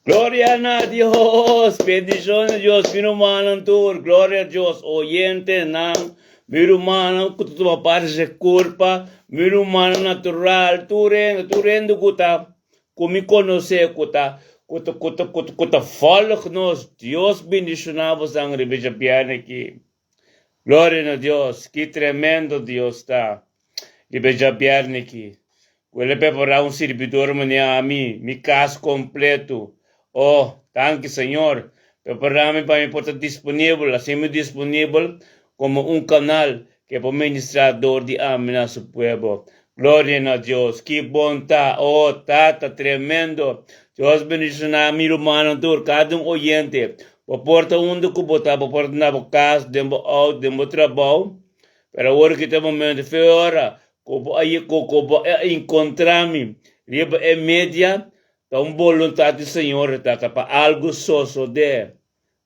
Gloria na Dios, bendicion na Dios, mi rumannan tur, gloria a Dios, oyentenan, mi rumannan ku ta tuma parti di kurpa, mi rumannan natural, tur hende, tur hende ku ta, ku mi konosé, ku ta, ku ta, ku ta, ku ta, ku ta volg nos, Dios bendishoná bosan riba e djabièrnè aki. Gloria na Dios, ki tremendo Dios ta! Riba e djabièrnè aki, ku el a prepará un sirbidor manera ami, mi kas kompleto. Oh, danki Señor! Prepará mi pa mi por ta disponibel, hasi mi disponibel komo un kanal ku e por ministrá dor di ami na su pueblo. Gloria na Dios! Ki bon ta! Oh, Tata, tremendo! Dios bendishoná mi rumannan tur, kada un oyente. Bo por ta unda ku bo ta, bo por ta na bo kas, den bo outo, den bo trabou. Pero awor ki ta e momento, fe ora ku bo a ku ku bo a enkontrá mi riba e media, ta un boluntat di Señor ta ta pa algu sosodé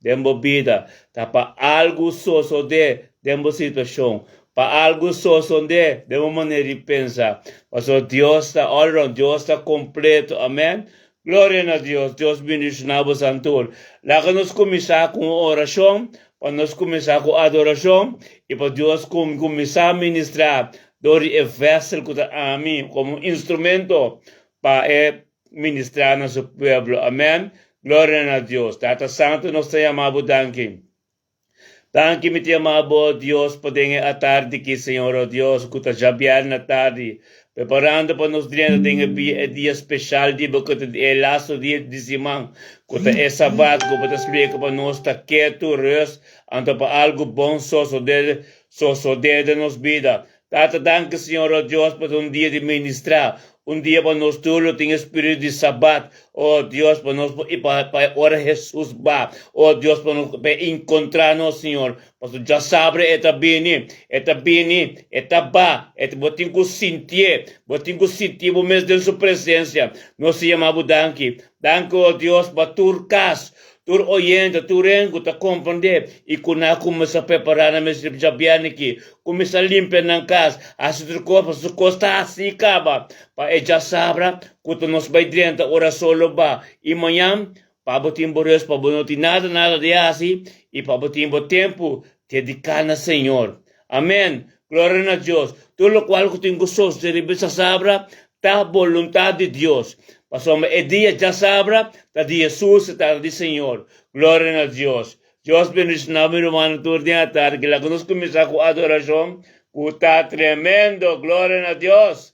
den bo bida, ta pa algu sosodé den bo situashon, pa algu sosodé den bo manera di pensa. Pasobra Dios ta all round, Dios ta kompleto, amen. Gloria na Dios, Dios bendishoná bosan tur. Laga nos kuminsá ku un orashon, pa nos kuminsá ku adorashon i pa Dios kuminsá ministrá dor di e vèsel ku ta ami komo un instrumento pa e ministrá na su pueblo. Amèn. Gloria na Dios. Tata Santu, nos ta yama bo danki. Danki mi ta yama bo, o Dios, pa den e atardi aki, Señor, o Dios, ku ta djabièrnè atardi, preparando pa nos drenta den e e dia speshal di bo ku ta e lastu dia di siman, ku ta e Sabat, ku bo ta splika pa nos ta ketu, rùst, anto pa algu bon sosodé sosodé den nos bida. Tata, danki, Señor, o Dios, pa ta un dia di ministrá, un dia pa nos tur lo tin e spiritu di Sabat, o Dios, pa nos por i pa pa e ora Hesus ba, o Dios, pa nos pa e inkontrá nos, Señor, pasobra djasabra e ta bini, e ta bini, e ta ba, e ta bo tin ku sintié, bo tin ku sinti bo mes den su presensia. Nos ta yama bo danki. Danki, o Dios, pa tur kas, Tur oyente, tur hende ku ta komprendé i ku nan a kuminsá prepará nan mes riba djabièrnè akí, kuminsá limpia nan kas, hasi tur kos pasobra su kos ta hasí kaba pa e djasabra ku ta nos bai drenta ora sol lo ba. I mañan, pa bo tin bo rèst, pa bo no tin nada nada di hasi i pa bo tin bo tempu dediká na Señor. Amèn! Gloria na Dios! Tur lokual ku tin ku sosodé riba e djasabra ta boluntat di Dios. Pasobra e dia djasabra ta di Hesus, e ta di Señor. Gloria na Dios! Dios bendiciona mi rumannan tur den atardi. Ki laga nos cuminsa cu adoracion cu ta tremendo. Gloria na Dios!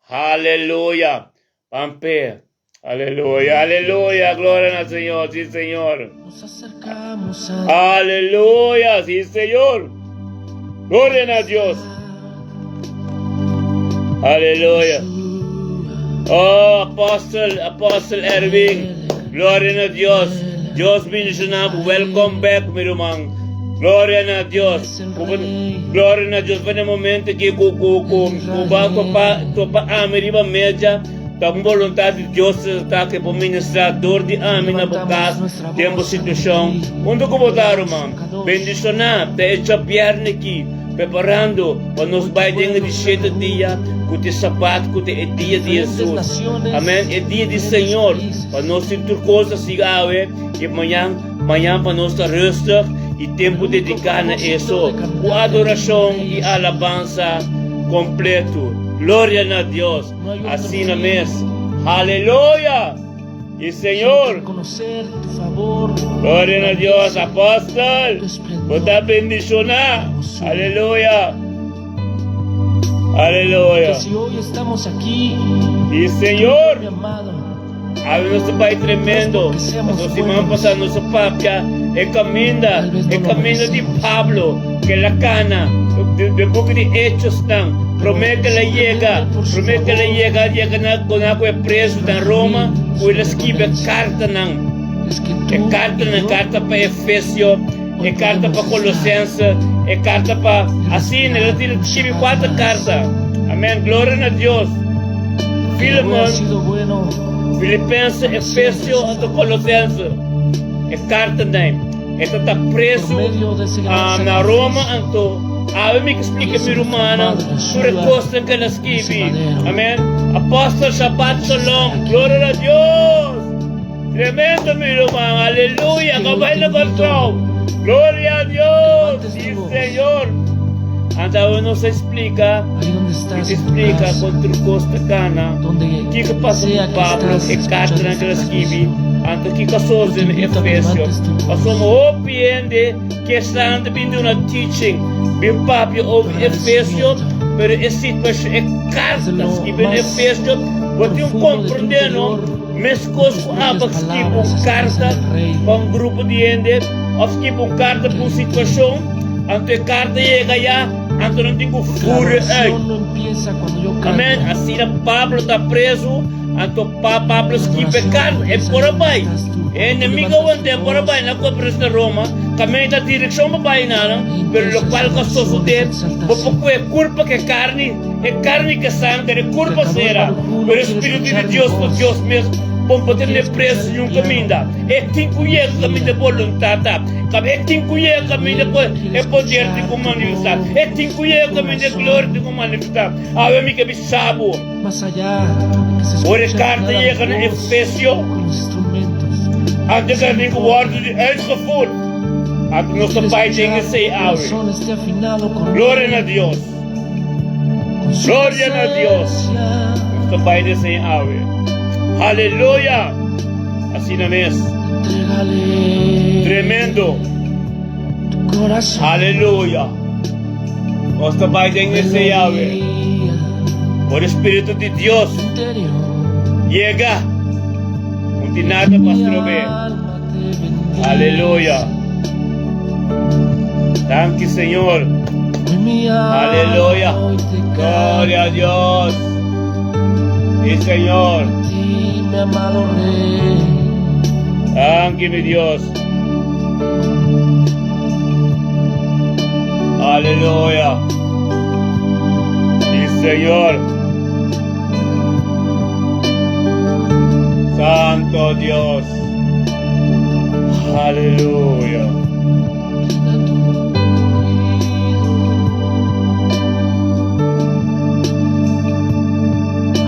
Aleluya! Pampe. Aleluya, aleluya, gloria na Señor, sí Señor. Nos acercamos a Aleluya, sí Señor. Gloria na Dios. Aleluya. Oh, Apostle, Apostle Erwin. Gloria na Dios. Dios bendiciona bo. Welcome back, mi ruman. Gloria na Dios. Gloria na Dios. Pa e momento ki ku ku ku ku ba topa topa ami riba media. Ta un boluntat di Dios ta ke bo ministrá dor di ami na bo kas den bo situashon. Huntu ku bo ta, ruman. Bendishoná ta e djabièrnè ki, preparando pa nos bai den e di shete dia, ku ta e Sabat, ku ta e dia di Hesus. Amèn, e dia di Señor, pa nos tin tur kos ta sigui awe i mañan, mañan pa nos ta rustig i tempu dediká na eso, ku adorashon i alabansa kompletu. Gloria na Dios! Asina mes. Haleluya! Y Señor. Gloria na Dios, apóstol. Bo ta bendiciona. Aleluya. Aleluya. Si hoy estamos aquí, Y Señor. mi amado, Awe nos ta bai tremendo. Pasobra siman pasá nos a papia e kaminda, e kaminda di Pablo ku el a kana den buki di Hechosnan. Promé ku el a yega, promé ku el a yega, yega na kona ku e prezu na Roma, ku el a skibi e kartanan. E kartanan, karta pa Efesio, e karta pa Kolosense, e karta pa asina, el a tira skibi kuater karta. Amèn. Gloria na Dios. Filemon, Filipense, Efesio anto Kolosense. E kartanan e ta ta prezu na Roma anto awe mi ke splika mi rumannan tur e kosnan ke el a skibi. Amen. Apòstel Shabbat Shalom. Gloria na Dios. Tremendo mi ruman, aleluya, Así que con hoy bai te na invito Kòrsou. Gloria a que Dios, levantes sí tu voz. Señor. Anta awe nos a explica, Ahí donde mi ta estás, en tu explica casa, con tur kos ta cana. donde Kiko pasa sea ku que Pablo, estás e escuchando kartanan esta ku el a skibi, transmisión. anto kiko a Yo te sosode na invito a que Efesio. levantes tu voz Pasobra hopi hende ke sa ta bin duna teaching, bin papia tu over Efesio, agradecimiento. pero e situacion, e Desde karta lo skibi na más Efesio, bo tin un profundo de tu komprende no, interior, meskos con ku tus aba propias skibi un palabras expresa karta al Rey pa un grupo di hende òf skibi un karta que pa un Él te situashon, anto e karta yega ya, anto nan tin ku Porque la furi uit. adoración no empieza cuando yo Amèn. canto. Asina Pablo ta prezu, anto pa Pablo La skibi e adoración karta, e empieza por ahí a donde bai. estás tú. E Cuando tú enemigo levantas tu awant'é por a voz, bai na ku e prezu na Roma, kaminda ta direkshon pa bai na nan, ahí pero empieza esa lokual ku a adoración, sosodé, esa bo por exaltación. ku e kurpa ku e karni, e karni ku e sanger, e El kurpa cantador sera, Barujú no pero e quiere spiritu di escuchar mi Dios ku voz, Dios mes bon pa no quiere tene escuchar prezu el niun piano, kaminda. E tin ku yega kaminda mira, boluntat ta. Kaba e tin ku yega kaminda él ku quiere e poder tin escuchar ku tu manifestá. E tin voz, ku tu yega kaminda e gloria tin corazón. ku manifestá. Awe mi ke bisa bo, Más allá de que se ora e escuche karta afinada mi yega na voz Efesio, con los instrumentos, antes eso a no tin ku importa. wòrdu di uitgevoerd. Anto Él nos ta quiere bai den escuchar que esei tu awe. corazón esté afinado con Gloria na Él, Dios! con su Gloria na Dios! presencia. Nos ta bai den esei awe. Haleluya! Asina mes. Entrégale Tremendo! tu corazón, Haleluya! Nos ta bai tu den esei awe. melodía, Ora e Spiritu di Dios tu interior. yega, un tin nada pa Mi strobe. alma te Aleluya! bendice. Danki Señor. Hoy mi alma Aleluya. hoy te Gloria a canta. Dios. Sí, Señor. A ti, mi amado Rey. Danki, mi Dios. Aleluya. Sí, Señor. Santo Dios. Aleluya. Inclina tu oído.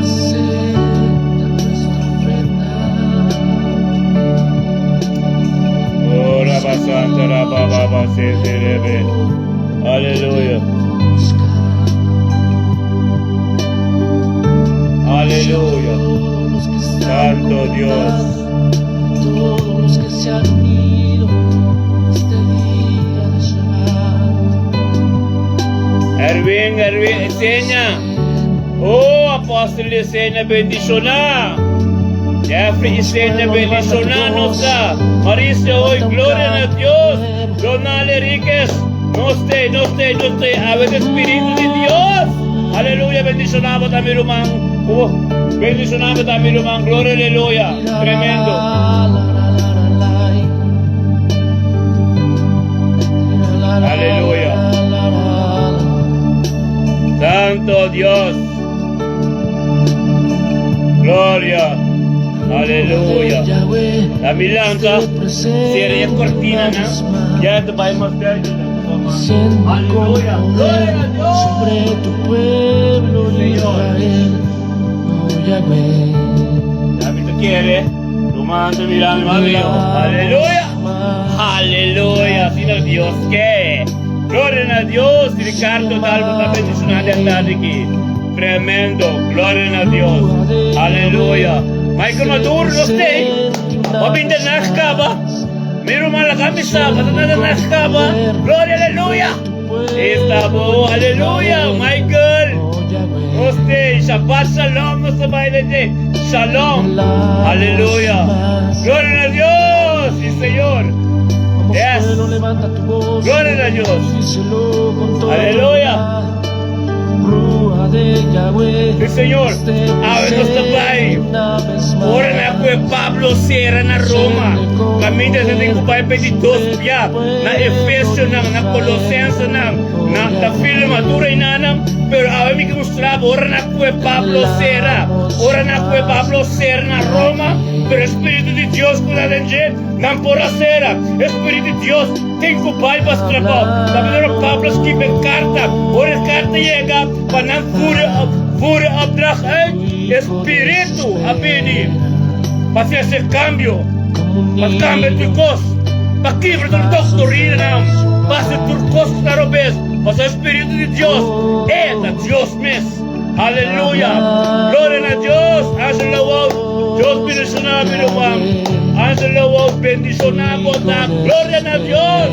Acepta nuestra ofrenda. Ora basanta ra ba ba ba se te re be. Pueblo que te Aleluya. busca. Bendice a Aleluya. todos los que están Santo Dios. conectados, todos los que se han unido este día de Shabbat. Erwin, Erwin, Esenia. Oh, Apóstol Esenia, bendiciona. Jeffrey Vamos, Esenia, pueblo, levanta tu bendiciona voz, nos ta. Mauricio, hoy, levanta un gloria a canto Dios. nuevo. Donald Enríquez, no esté, no esté, no esté. A ver, Espíritu de Dios. Aleluya, bendicionamos a mi hermano. Oh, bendicionamos a mi hermano. Gloria, aleluya. La, la, Tremendo. la, la, la, la, la, la, la, Aleluya. la, la, la, la. Santo Dios. Gloria. Rúa de Aleluya. Yahweh, La milanta. esté Cierra presente cortina, una vez ¿no? Ya más, te va a mostrar. desciende con Aleluya. Gloria poder a Dios. sobre tu pueblo Señor. Israel, oh Yahweh. Ya me te quiere. Tu mando mira mi mami. Aleluya. Alabamos más. Aleluya. Sino Dios que. Gloria a Dios. Ricardo Dalbo está amado bendicionando a tarde Rey, aquí. Tremendo. Gloria a Dios. Rúa de Aleluya. Yahweh, Michael esté Maduro, no stay. presente una Obin de vez Nachkaba. más, Miro mala camisa, desciende de con Nachkaba. poder Gloria, sobre aleluya. tu Está pueblo bom, aleluya. Israel, Michael. oh No Yahweh. stay. Shabbat shalom. No se baile. Shalom. Alabamos Aleluya. más. Gloria a Dios, sí, Señor. Vamos Yes. pueblo, levanta tu voz Gloria a Dios. y díselo con toda tu Aleluya. autoridad. Rúa de Yahweh, Sí, Señor. esté Ave nos presente bai. una vez Ora na kue más. Pablo sera na Roma. Desciende con Caminda se tem poder que bai 22 sobre tu pia. Na pueblo Efesio nang, na Israel, Colosense nang, oh na na Filma, Yahweh. dura inanam. Pero ave mi que mostrava, ora na kue Pablo sera. Anhelamos Ora na kue más Pablo sera na de Roma. Pero ti. Espírito de Dios com la denje, não por a sera. Espírito de Dios tem que bai bastrapau. Sabe Pablo escreve carta. Ora carta chega, para não voeren voeren opdracht uit. Tu hijo Espírito a pedir. desespera. Para hacer ese cambio. Pa kambia tur kos, pa kibra tur doktorinanan, pa hasi tur kos ku ta robes, pasobra e Spiritu di Dios, e ta Dios mes. Aleluya! Gloria na Dios! Angela Wout, Dios bendishoná mi ruman. Angela Wout, bendishoná bo ta. Gloria na Dios!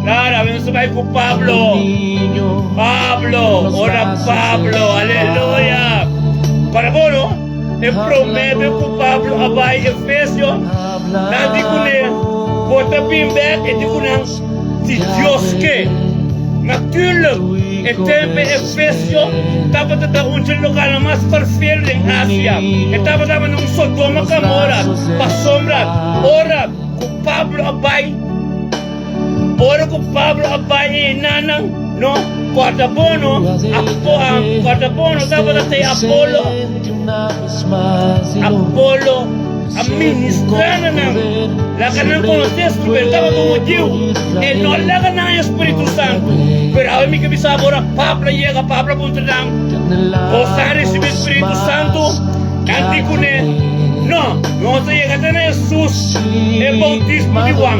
Clara, mi nos bai ku Pablo. Pablo, ora Pablo, aleluya! Para bo no? E promé be ku Pablo a bai Efesio, nan di kuné, Bo ta bin bèk? E di ku nan, Si Dios ke. Natuurlik, e tempu Efesio tabata ta un dje lugarnan mas ferfel den Asia. E tabata manera un Sodoma Gomora, pasobra ora ku Pablo a bai, Ora ku Pablo a bai e enanan, no, kòrda bon no, Apo, kòrda bon no tabata te Apolo, Apolo a ministrá na nan, laga nan konosé su, pero e tabata un hudiu, e no a laga nan haña Spiritu Santu. Pero awe mi ke bisa bo, ora Pablo a yega, Pablo a puntra nan, Boso a risibí Spiritu Santu? Nan di kuné, No, nos a yega te na Hesus, e boutismo di Juan.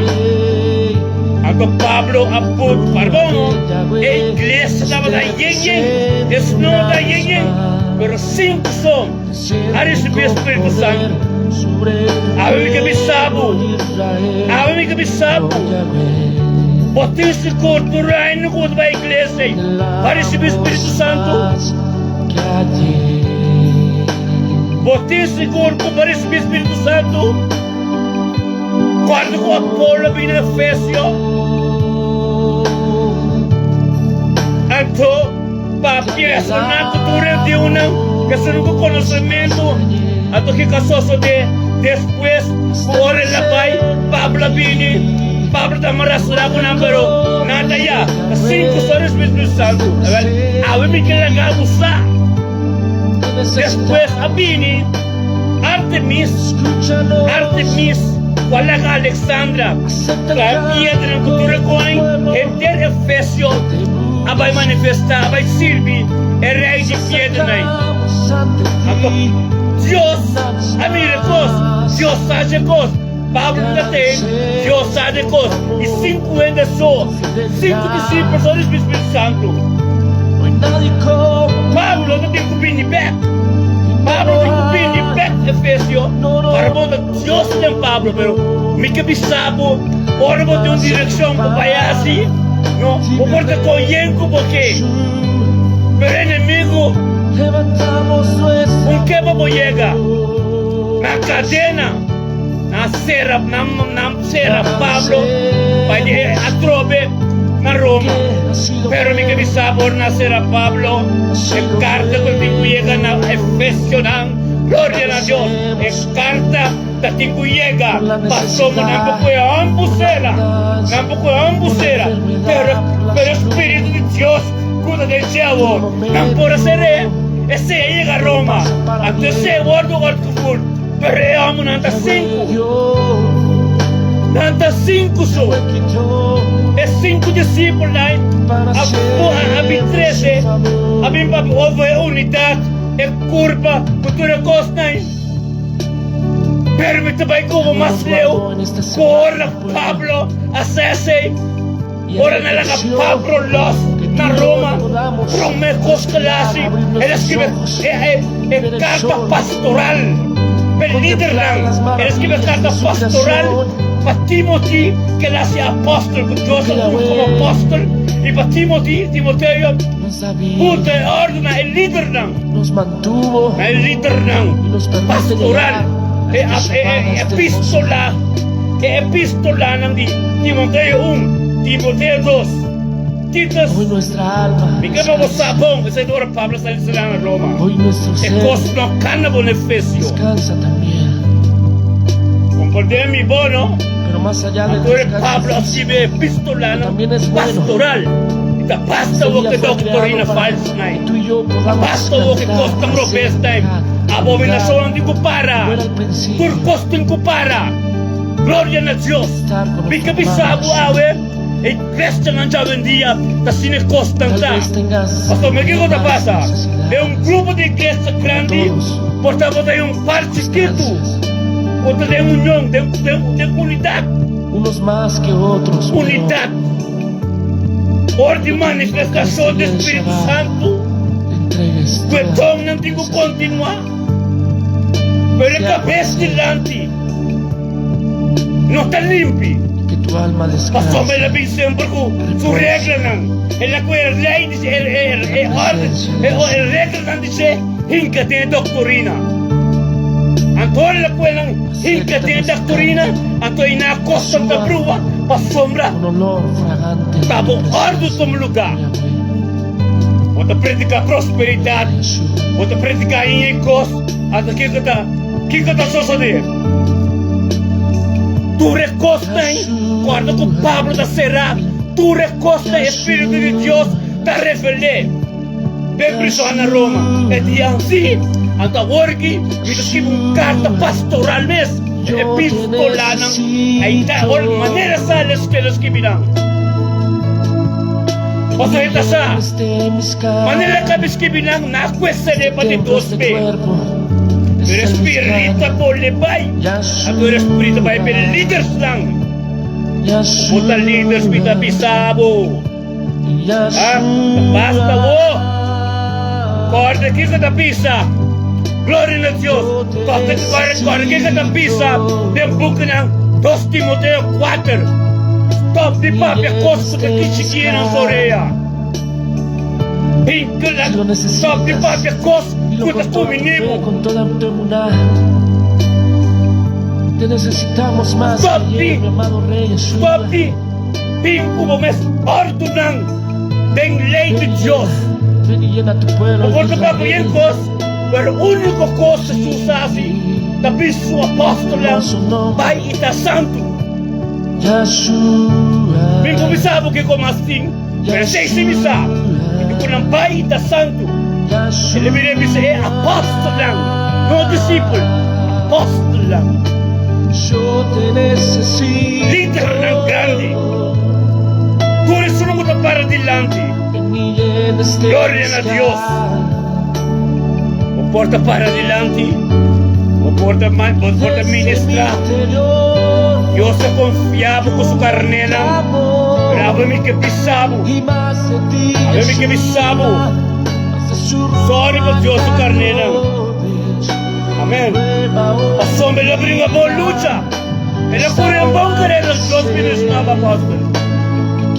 Anto Pablo a put pardon, e iglesia tabata yen yen, e snow ta yen yen, pero sinku so a risibí e Spiritu Santu. Awe mi ke bisa bo, awe mi ke bisa bo, bo tin sigur tur aña ku bo ta bai iglesia pa risibí Spiritu Santu? Bo tin sigur ku bo risibí Spiritu Santu? Kuandu ku Apolo bini na Efesio, anto papia esunnan ku tur e diunan esun ku konosementu. Anto kiko a sosodé despues ku ora el a bai, Pablo a bini? Pablo ta marastorá ku nan, pero nan ta ya ta sin ku so risibí Spiritu Santu. Awel, awe mi ke laga bo sa. Despues a bini Artemis, Artemis ku a laga Alexandra traha piedranan ku tur e koin, henter Efesio a bai manifestá, a bai sirbi e rei di piedranan. Anto Dios a mira e kos, Dios sa dje kos, Pablo ta tei, Dios sa dje kos, i sinku hende so, sinku disipel so risibí Spiritu Santu. Pablo ta tin ku bini bèk. Pablo tin ku bini bèk Efesio para bo ta Dios den Pablo, pero mi ke bisa bo, ora bo tin un direkshon bo bai hasi, no, bo por ta konyen ku bo ke, pero enemigu un ke pa bo yega na kadena, nan sera, nan, nan sera Pablo bai di atrobe na Roma. Pero mi ke bisa bo, ora nan sera Pablo, e karta ku el tin ku yega na Efesionan, gloria na Dios, e karta ta tin ku yega, pasobra nan por kohe hòmbu sera, nan por kohe hòmbu sera, pero, pero e Spiritu di Dios ku ta den dje awor, nan por a ser'é, esei a yega Roma, anto esei a wòrdu òrtgevoerd, pero e hòmbernan ta sinku, nan ta sinku so, e sinku disipelnan a a bin trese, a bin papia over e unidat, e kurpa ku tur e kosnan. Pero mi ta bai komo mas leu ku ora Pablo a sa esei. Ora nan laga Pablo lòs na Roma, promé kos ku el a hasi, el a skibi e karta pastoral pa e lidernan. El a skibi e karta pastoral pa Timothy, ku el a hasi apòstel, ku Dios a usa komo apòstel, i pa Timothy, Timoteo, punta e òrdu na e lidernan, na e lidernan pastoral, e epístola. E epístolanan di Timoteo un, Timoteo dos, Titus, Mi ke pa bo sa bon, esei ta ora Pablo a sali sera na Roma. E kos no kana bo na Efesio. Komprendé mi bo, no? Anto ora Pablo a skibi e epístolanan pastoral, i ta basta bo ke doktorina falsu nai, ta basta bo ke kosnan robes nai, abominashonnan tin ku para. Tur kos tin ku para. Gloria na Dios! Mi ke bisa bo awe, e iglesianan djawendia ta asina e kosnan ta. Pasobra kiko ta pasa? Den un grupo di iglesia grandi por tabata un par chikitu. Bo ta den union, den, den, den unidat. Unos mas que otros, pero Unidat. Ora di yo te invito a que este manifestashon di día de Spiritu Shabbat Santu, te entregues ku e toda donnan tu tin ku necesidad. kontinuá, pero e Sea cual kabes sea, dilanti no ta limpi. y que tu alma Pasobra el a descanse, bin semper ku su repose reglanan. El a ku e lei di e, e, en e la órden, presencia de e, e Yeshua. reglanan di dje hinka den e doktorina. Anto ora el a ku enan hinka Acepta den e nuestro doktorina, canto. anto ei nan a kosta ta Yeshua, brua pasobra con olor fragante ta en bo tu òrdu presencia, tuma lugá. Yahweh. Bo ta prediká prosperidat, Ven, Yeshua. bo ta prediká inha i kos, anto kiko ta, kiko ta sosodé? Tur e kosnan, kòrda ku Pablo ta será, tur e kosnan e Spiritu di Dios ta revel'é den prison na Roma. E di ansi, anto awor aki mi ta skibi un karta pastoral mes, epistolanan, ei ta ora manera sa el a skibi nan. Pasobra e ta sa, manera el a kabi skibi nan, nan a kuester'é pa di dos be. Pero e Spiritu ta bolbe bai, anto e Spiritu bai pa e lidersnan. Bo ta liders, mi ta bisa bo. Ha? Ta basta bo. Kòrda kiko ta bisa. Gloria na Dios. Kòrda, kòrda, kòrda kiko ta bisa den bukinan 2 Timoteo 4. Stòp di papia kos ku ta kichikia nan sorea. Hinkela, stòp di papia kos ku ta kumini bo. Stòp di, stòp di. Bin ku bo mes òrdunan den lei di Dios. Bo por ta papia yen kos, pero úniko kos Jesus a hasi ta bis su apòstelnan bai i ta santu. Bin ku bisa bo kiko mas tin, pero esei si mi sa, i di ku nan bai i ta santu. El a bira bisa e apòstelnan, no disipel, apòstelnan. Lidernan grandi, tur esun ku ta para dilanti, gloria na Dios. Bo por ta para dilanti, bo por ta bo por ta ministrá. Dios ta konfia bo ku su karnénan, pero abo mi ke bisa bo, abo mi ke bisa bo, sòri pa Dios su karnénan. Amén. Pasobra el a bringa bon lucha. El a kore un bon kareda, Dios bendiciona bo apòstel.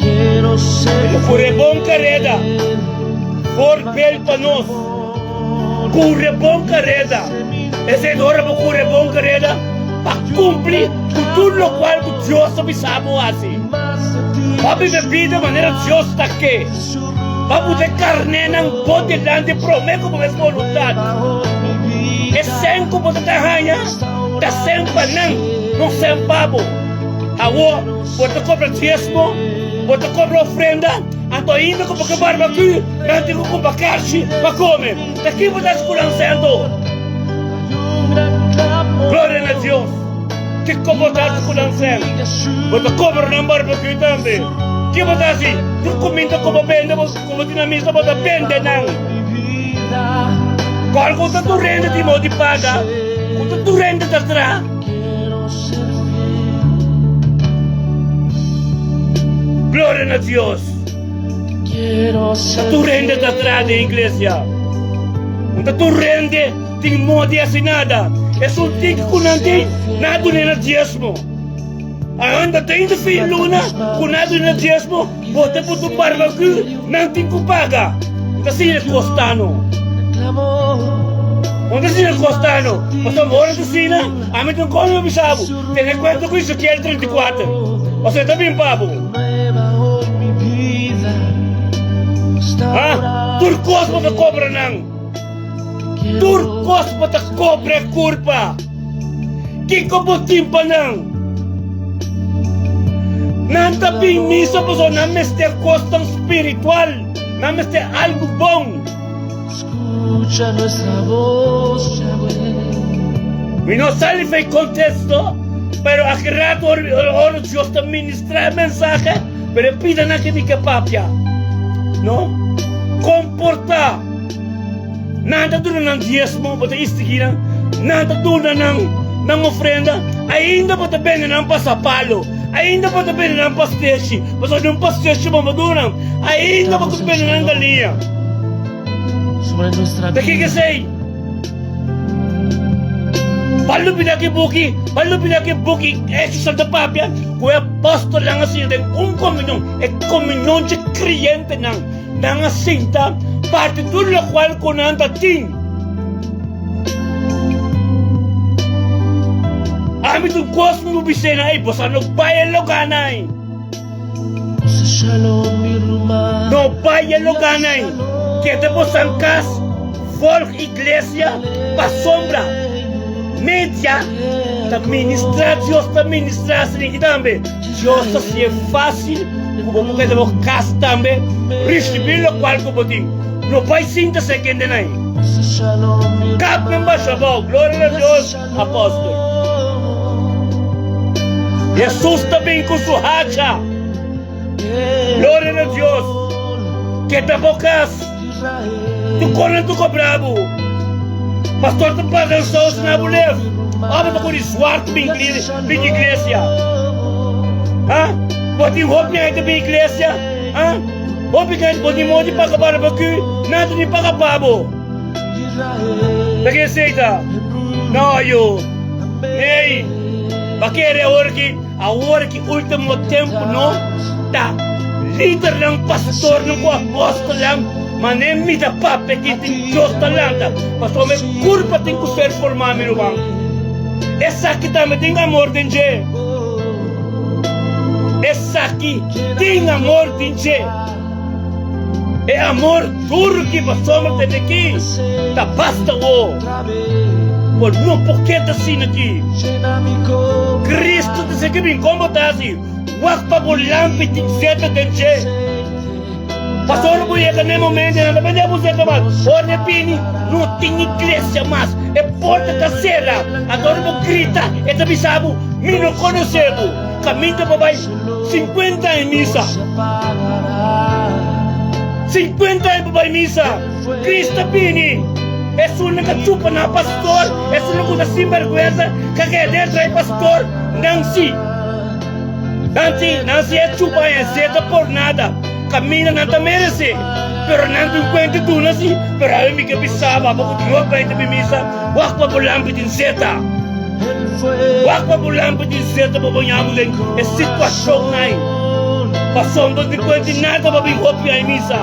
El a kore bon kareda. Voorbeeld pa nos. Kore bon kareda. Esei ta ora bo kore bon kareda pa kumpli ku tur lokual ku Dios a bisa bo hasi. Pa biba bida manera Dios ta ke. Pa buta e karnénan bo dilanti promé ku bo mes boluntat. E sen ku bo ta ta haña ta sen pa nan, no sen pa bo. Awor, bo ta kobra diesmo, bo ta kobra ofrenda, anto ainda ku bo ke barbakú, nan tin ku kumpra karchi pa kome. Ta ki bo ta hasi ku nan sen anto? Gloria na Dios! Kiko bo ta hasi ku nan sen? Bo ta kobra nan barbekue tambe? Ke bo ta hasi? Tur kuminda ku bo bende, ku bo tin na misa, bo ta bende nan. Kòrda ku ta tur hende tin modo di paga, ku ta tur hende ta traha. Gloria na Dios! Ta tur hende ta traha den iglesia. No ta tur hende. Tin moda di hasi nada. Esun tiki ku nan tin, nan a dun'é na diesmo. Aanda 30 fin luna ku nan a dun'é na diesmo, bo ta put un barbecue, nan tin ku paga. N ta siña kostano. N ta siña kostano. Pasobra ora ta asina, ami ta kòrda mi bisa bo, tene kuenta ku Ezekiel 34. Pasobra e ta bin pa bo. Ha? Tur kos bo ta kobra nan. Tur kos bo ta kobra e kurpa. Kiko bo tin pa nan? Nan ta bin misa pasobra nan mester kosnan spiritual, nan mester algu bon. Mi no sali for e konteksto, pero aki rato ora Dios ta ministra e mensahe, pero e pida nan ke mi ke papia. No? Komportá. Nan ta duna nan diesmo, bo ta instigí nan, nan ta duna nan nan ofrenda, ainda bo ta bende nan pasapalo, ainda bo ta bende nan pasteshi, pasobra di un pasteshi bo no duna nan, ainda bo ta bende nan galiña. Ta kiko esei? Pa lubida ki buki, pa lubida ki buki Hechos ta papia ku e apòstelnan a siña den un komunion, e komunion dje krientenan, nan a sinta parti tur lokual ku nan ta tin. Ami tur kos mi por bis'é nan, ey, boso no bai e logánan ei. No bai e logánan ei. Keda boso kas, volg iglesia pasobra media ta ministrá, Dios ta ministrá asin'aki tambe. Dios ta hasié fásil ku bo por keda bo kas tambe risibí lokual ku bo tin. No bai sinta sekende nan ei. Kap nan basha abou. Gloria na Dios, apòstel. Hesus ta bin ku su hacha. Gloria na Dios. Keda bo kas. Tu konan tu kobra bo. Pastor ta paga un sous na bo lef. Abo ta kuri zwart bin bin iglesia. Ha? Bo tin hopi aña ta bin iglesia? Ha? Hopi kende bo tin modo di paga barbecue, nan ta ni paga pa bo. Ta ke esei ta? No yo. Ney, ba kere awor ki, awor ki ultimo tempo no ta lidernan, pastornan ku apostelnan, ma ne mi ta papia ki tin Dios ta lanta, pasobra e kurpa tin ku ser formá, mi ruman. Esaki tambe tin amor den dje. Esaki tin amor den dje. E amor duru ki pasobra tene aki ta basta wo. Bo no por keda asina aki. Cristo ta sigui bin. Kon bo ta hasi? Wak pa bo lampi tin zeta den dje. Pasobra bo yega na e momento nan ta bende bo zeta mas. Ora e bini no tin iglesia mas. E porta ta sera. Anto ora bo grita e ta bisa bo, Mi no konosé bo. Kaminda pa bai sinkuenta aña misa. Sinkuenta aña pa bai misa. Cristo a bini. Esunnan ka chupa nan pastor, esunnan ku ta sinberguensa ka keda dentro e pastor, nan si. Nan si, nan si e chupa aña zeta por nada. Kaminda nan ta meresé. Pero nan tin kuenta duna si. Pero awe mi ke bisa bo, abo ku Dios bai ta bin misa, wak pa bo lampi tin zeta. Wak pa bo lampi tin zeta pa bo ña bo den e situashon ai. Pasobra bo tin kuenta nada pa bin hopi ai misa.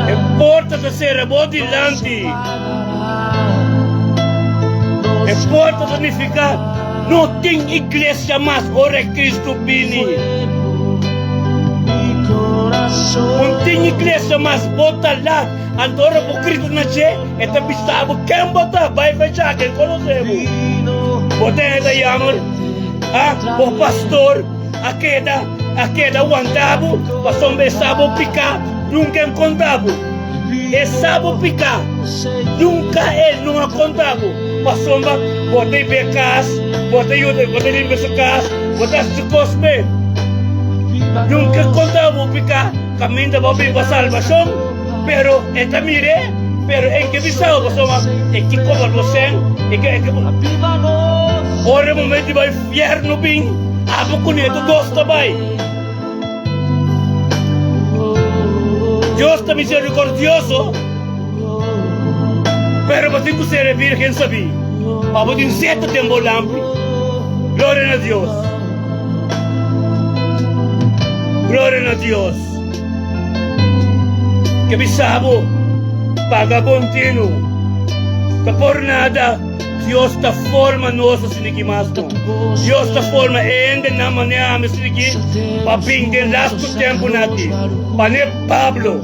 E porta ta sera bo dilanti. E porta ta nifiká no tin iglesia mas ora e Kristu bini. Un tin iglesia mas, bo ta la, anto ora bo grita na dje, e ta bisa bo ken bo ta, bai fecha, ken konosé bo. Bo ta hende ta yammer, ha, bo pastor a keda, a keda wanta bo, pasobra e sa bo piká, nunka e konta bo. E sa bo piká, nunka e no a konta bo, pasobra bo ta ibe kas, bo ta yuda, bo ta limpia su kas, bo ta hasi su kos p'e. Nunka e konta bo piká, kaminda bo bin pa salbashon, pero e ta mir'é, pero e ke bisa bo pasobra e ke kobra bo sèn, e ke, e ke. Ora e momento di bai fièrnu bin, abo ku neto dos ta bai. Dios ta misericordioso, pero bo tin cu ser e virgen sabí, pa bo tin sete den bo lampi. Gloria na Dios! Gloria na Dios! Ke bisa bo, paga bon tinu, ta por nada. Dios ta forma nos asina ki mas no. Dios ta forma e hendenan manera ami asina ki pa bin den lastu tempunan aki. Pa ne Pablo,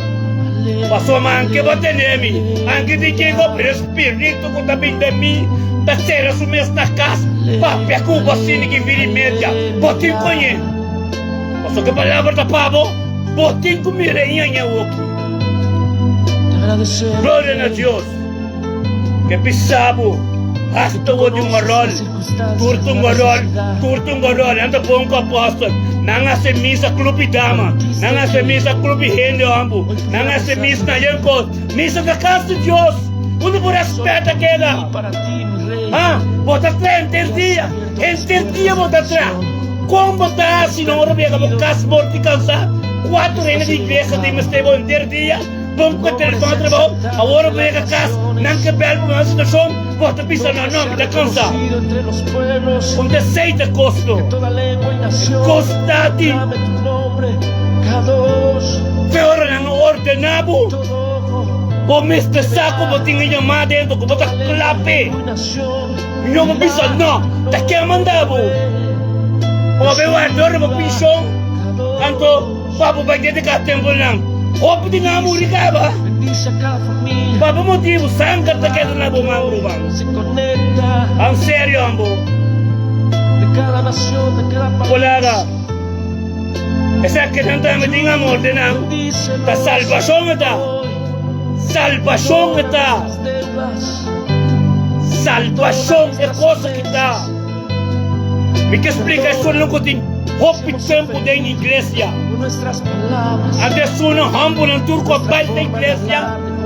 pasobra anke bo tene mi, anke di kiko, pero e spiritu ku ta bin den mi ta sera su mes na kas papia ku bo asina ki viri media. Bo tin koñe. Pasobra ku e palabra ta pa bo, bo tin ku mira e ñaña awoki. Gloria na Dios. Ke bisa bo, hasta bo di un orol, tur ta un orol, tur ta un orol. Nan ta bon ku apòstel. Nan hasi misa klupi dama, nan hasi misa klupi hende hòmber, nan hasi misa na yen kos. Misa ta kas di Dios. Unda bo rèspèt a keda? Ha? Bo ta traha henter dia, henter dia bo ta traha. Kon bo ta hasi no ora bo yega bo kas morto i kansá? Kuater hende di iglesia tin mester bo henter dia, bon ku e telefòn a trabou. Awor bo yega kas, nan ke bèl bo nan situashon, bo ta bisa, No, no, mi ta kansá. Un ta esei ta kosto. E kos ta di fe ora nan a ordená bo. Bo mester sa ku bo tin e yamá dentro, ku bo ta kla p'e. No bo bisa no, ta ken manda bo? Bo a bai warda ora bo penshon, anto pa bo bai dediká tempu nan. Hopi di nan a muri kaba. Pa bo motibu, sanger ta keda na bo man, ruman. An serio ambo. Kolega. Esaki nan tambe tin amor den nan. Ta salbashon e ta. Salbashon e ta. Salbashon e kos aki ta. Mi ke splika esun ku tin hopi tempu den iglesia. Anto esunnan hòmbernan tur ku a bai ta iglesia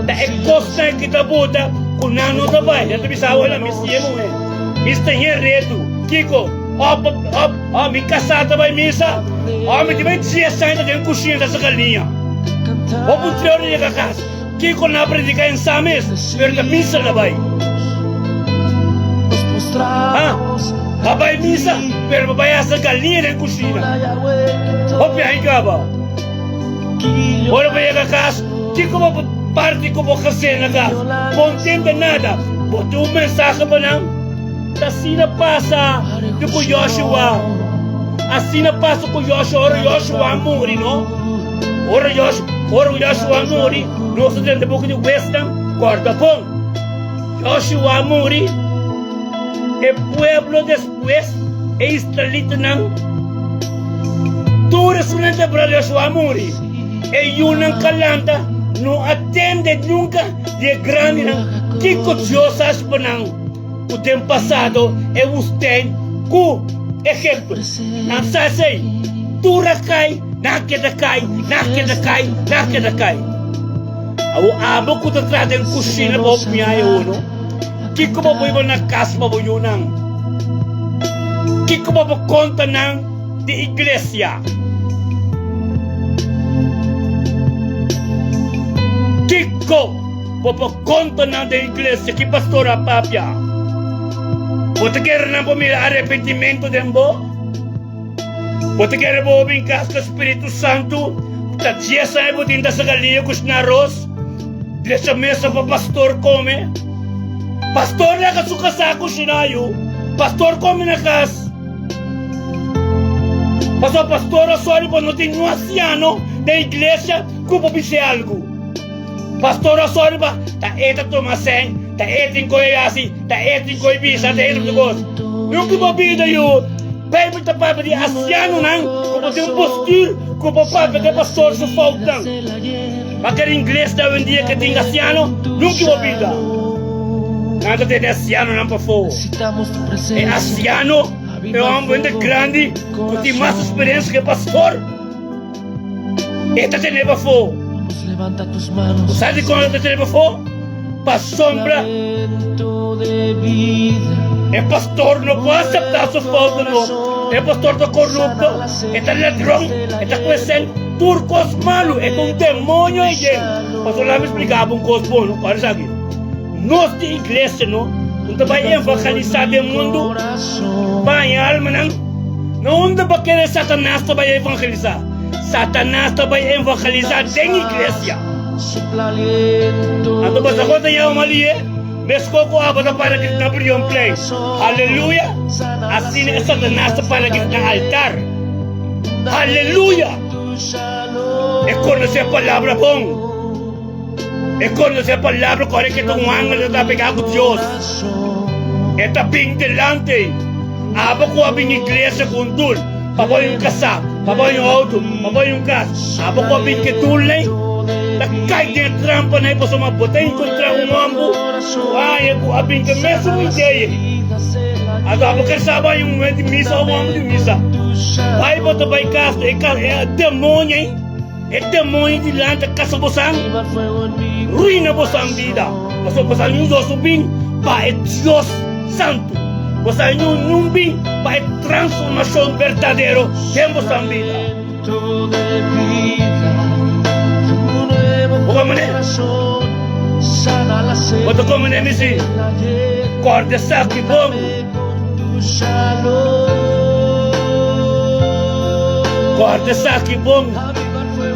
ta e kosnan ki ta buta ku nan no ta bai. Nan ta bisa, Awela, mi siña muhé. Mi sta hende retu. Kiko? Op, op. Oh, mi kasá ta bai misa. Oh, mi tin bai dies aña ta den kushina ta saka liña. Hopi un trior yega kas. Kiko nan a prediká en sa mes, pero ta misa nan a bai. Ha? A bai misa, pero pa bai a saka liña den kushina. Hopi aña kaba. Ora bo yega kas, kiko bo por parti ku bo gezin na kas? Bo no tende nada. Bo tin un mensahe pa nan? Ta asina pasa di ku Joshua. Asina pasa ku Joshua ora Joshua a muri, no? Ora Joshua, ora Joshua a muri, nos ta drenta buki di Huesnan, kòrda bon. Joshua a muri, e pueblo despues, e israelitanan, tur esunnan ta bra Joshua a muri. E yunan kalanta no a tende nunka di e grandinan kiko Dios a hasi pa nan. Ku den pasado e woestijn ku Egipto. Nan sa esei. Tur a kai, nan a keda kai, nan a keda kai, nan a keda kai. Awor abo ku ta traha den kushina pa bo mia e uno, kiko bo por hiba na kas pa bo yunan? Kiko bo por konta nan di iglesia? Kiko Bo por konta nan den iglesia ki pastor a papia. Bo ta kere nan por mira arepentimentu den bo? Bo ta kere bo bin kas ku Spiritu Santu ta dies aña bo tin ta saka liña kushina aros, drecha mesa pa pastor kome? Pastor laga su kasá kushina yu, pastor kome na kas. Pasobra pastor a sòri pa no tin un asiano den iglesia ku por bis'é algu. Pastor a sòru pa ta e ta tuma sèn, ta e tin koe hasi, ta e tin koe bisa, ta e tin kos. Nunka bo bida yu. Beibel ta papia di asianonan ku bo tin un postur ku bo papia ku e pastor su foutnan. Ma ker ingles di awendia ke tin asiano, nunka bo bida. Nan ta tene asianonan pafó. E asiano e hòmber hende grandi ku tin mas eksperensia ku e pastor. E ta tene pafó. Bo sa dikon e ta tene pafó? Pasobra e pastor no por aseptá su fout no. E pastor ta korupto, e ta ladron, e ta kuesel tur kos malu, e ta un demonio eyen. Pasobra laga mi splika bo un kos bon, ora esaki. Nos di iglesia no ta bai evangelisá den mundu pa haña almanan. Na unda bo kere Satanas ta bai evangelisá? Satanas ta bai evangelisá den iglesia. Anto bo sa kon ta yama Malie? Meskos ku abo ta para grita na Brionplein, Haleluya! Asina e Satanas ta para grita na altar, Haleluya! E konosé palabra bon. E konosé e palabra ku ora ke ta un angel ta pegá ku Dios. E ta bin delante. Abo ku a bin iglesia ku un dul pa bo un kasá, pa bo un outo, pa bo un kas. Abo ku a bin ke dul ei ta kai den e trampa nei pasobra bo ta enkontrá un hòmber ku haña ku a bin ke mesun idea ei. Anto abo ke sa bai un muhé di misa òf un hòmber di misa. Bai bo ta bai kas e demoño ei. E demoño dilanti a kasa bosan, ruina bosan bida, pasobra bosan niun dos no bin pa e Dios Santu, bosan niun bin pa e transformashon berdadero den bosan bida. Bo ta manera? Bo ta komprende mi si? Kòrda esaki bon. Kòrda esaki bon.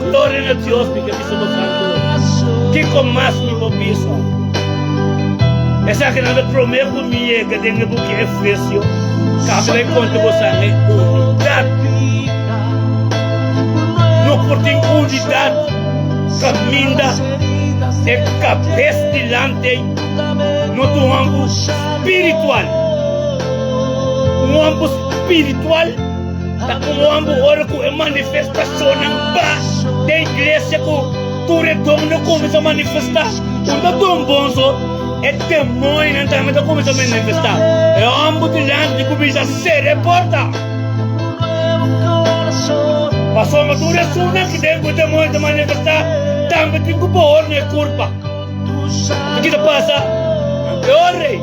Gloria na Dios, mi ke bisa bo santu. Kiko mas mi por bisa? Esakinan ta promé ku mi yega den e buki Efesio, kaba e konta bo san e unidat. No por tin unidat kaminda e kabes dilanti no ta un hòmber spiritual. Un hòmber spiritual ta un hòmber ora ku e manifestashonnan ba den iglesia ku tur e donnan kuminsá manifestá. Un ta don bon so, e demonionan tambe ta kuminsá manifestá. E hòmber dilanti kuminsá sera e porta. Pasobra tur esunnan ki den ku demonio ta manifestá tambe tin ku bohor na e kurpa. Kiko ta pasa? Nan te ora ei,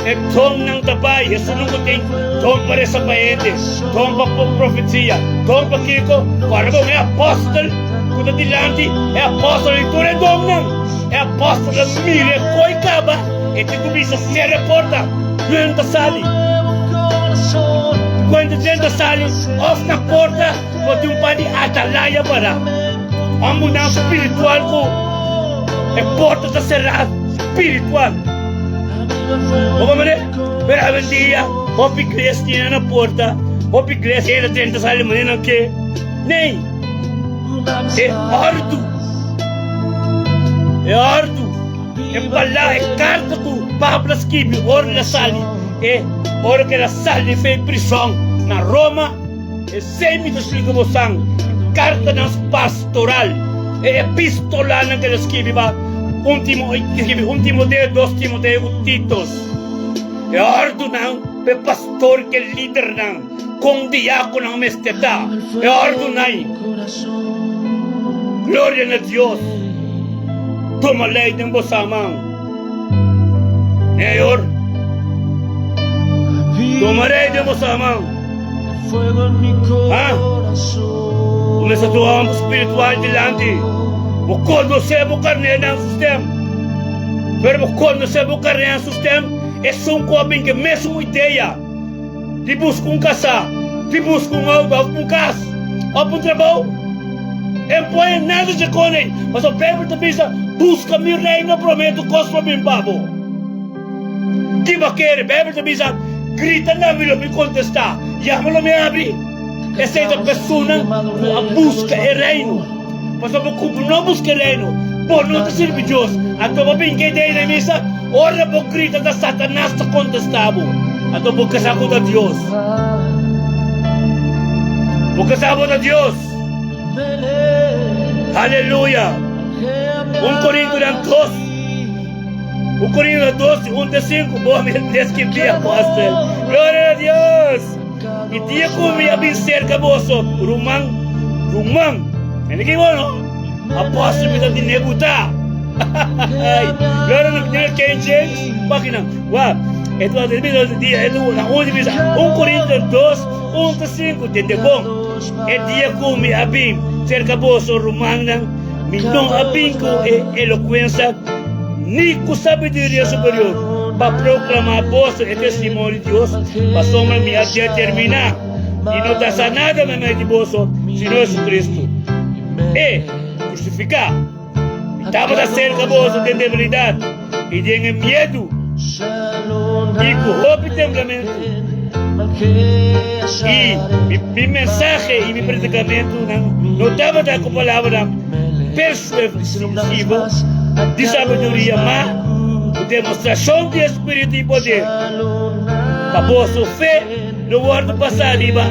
e donnan ta bai, esunnan ku tin don pa resa pa hende, don pa profesia, don pa kiko, ora bon e apòstel ku ta dilanti, e apòstel di tur e donnan, e apòstel a mira e koi kaba, e tin ku bisa sera e porta. Wen ta sali? Kuantu djen ta sali of na porta bo tin un par di atalaya pará. Hombernan spiritual ku e porta ta será spiritual. Bo por mira? Pero awendia hopi iglesia tin na porta, hopi iglesia hende ta drenta sali manera nan ke. Ney, e ordu, e ordu. E palabra, e karta ku Pablo a skibi ora el a sali, e ora ku el a sali for e prison na Roma, esei mi ta splika bosan, e kartanan pastoral, e epistolanan ku el a skibi pa un Timo, el skibi un Timoteo, dos Timoteo ku Titos. E òrdunan pa e pastor ku e lidernan, kon diákononan mester ta, e òrdunan. Gloria na Dios! Tuma lei den bo man. Señor, tuma lei den bo man. Ha? Kumesa tu homber spiritual dilanti. Bo konosé bo karnénan su stem. Pero bo konosé bo karnénan su stem, esun ku a bin ku e mesun idea di buska un kasá, di buska un outo òf un kas òf un trabou. E pone nada dje konen, pasobra Beibel ta bisa, Buska mi reino promé, tur kos lo bin pa bo. Ki bo kere? Beibel ta bisa, Grita na mi, lo mi kontestá, yama, lo mi abri. Esei ta personan ku a buska e reino. Pasobra ku bo no buska e reino, bo no ta sirbi Dios. Anto bo bin ke idea na misa, ora bo grita ta Satanas ta kontestá bo. Anto bo kasa ku ta Dios. Bo kasa bo ta Dios. Aleluya! Un Korintonan dos, un Korintonan dos di un te sinku, bo mi a deskibí apòstel. Gloria na Dios! I dia ku mi a bin serka boso, ruman, ruman, tende ki bo no? Apòstel mi ta di nebutá. Gloria na Dios, King James, página. Wak, e ta bisa dia, e ta bisa, un Korintonan dos, un te sinku, tende bon. E dia ku mi a bin serka boso, rumannan, mi no a bin ku e elokuensa ni ku sabiduria superior pa proklamá boso e testimonio di Dios, pasobra mi a determiná di no ta sa nada meimei di boso sino Jesucristo, e krusifiká. Mi tabata serka boso den debilidat i den e miedu i ku hopi temblamentu. I mi mensahe i mi predikamentunan no tabata ku palabranan persuasivo di sabiduria, ma ku demostrashon di e spiritu i poder, pa boso fe no wòrdu basá riba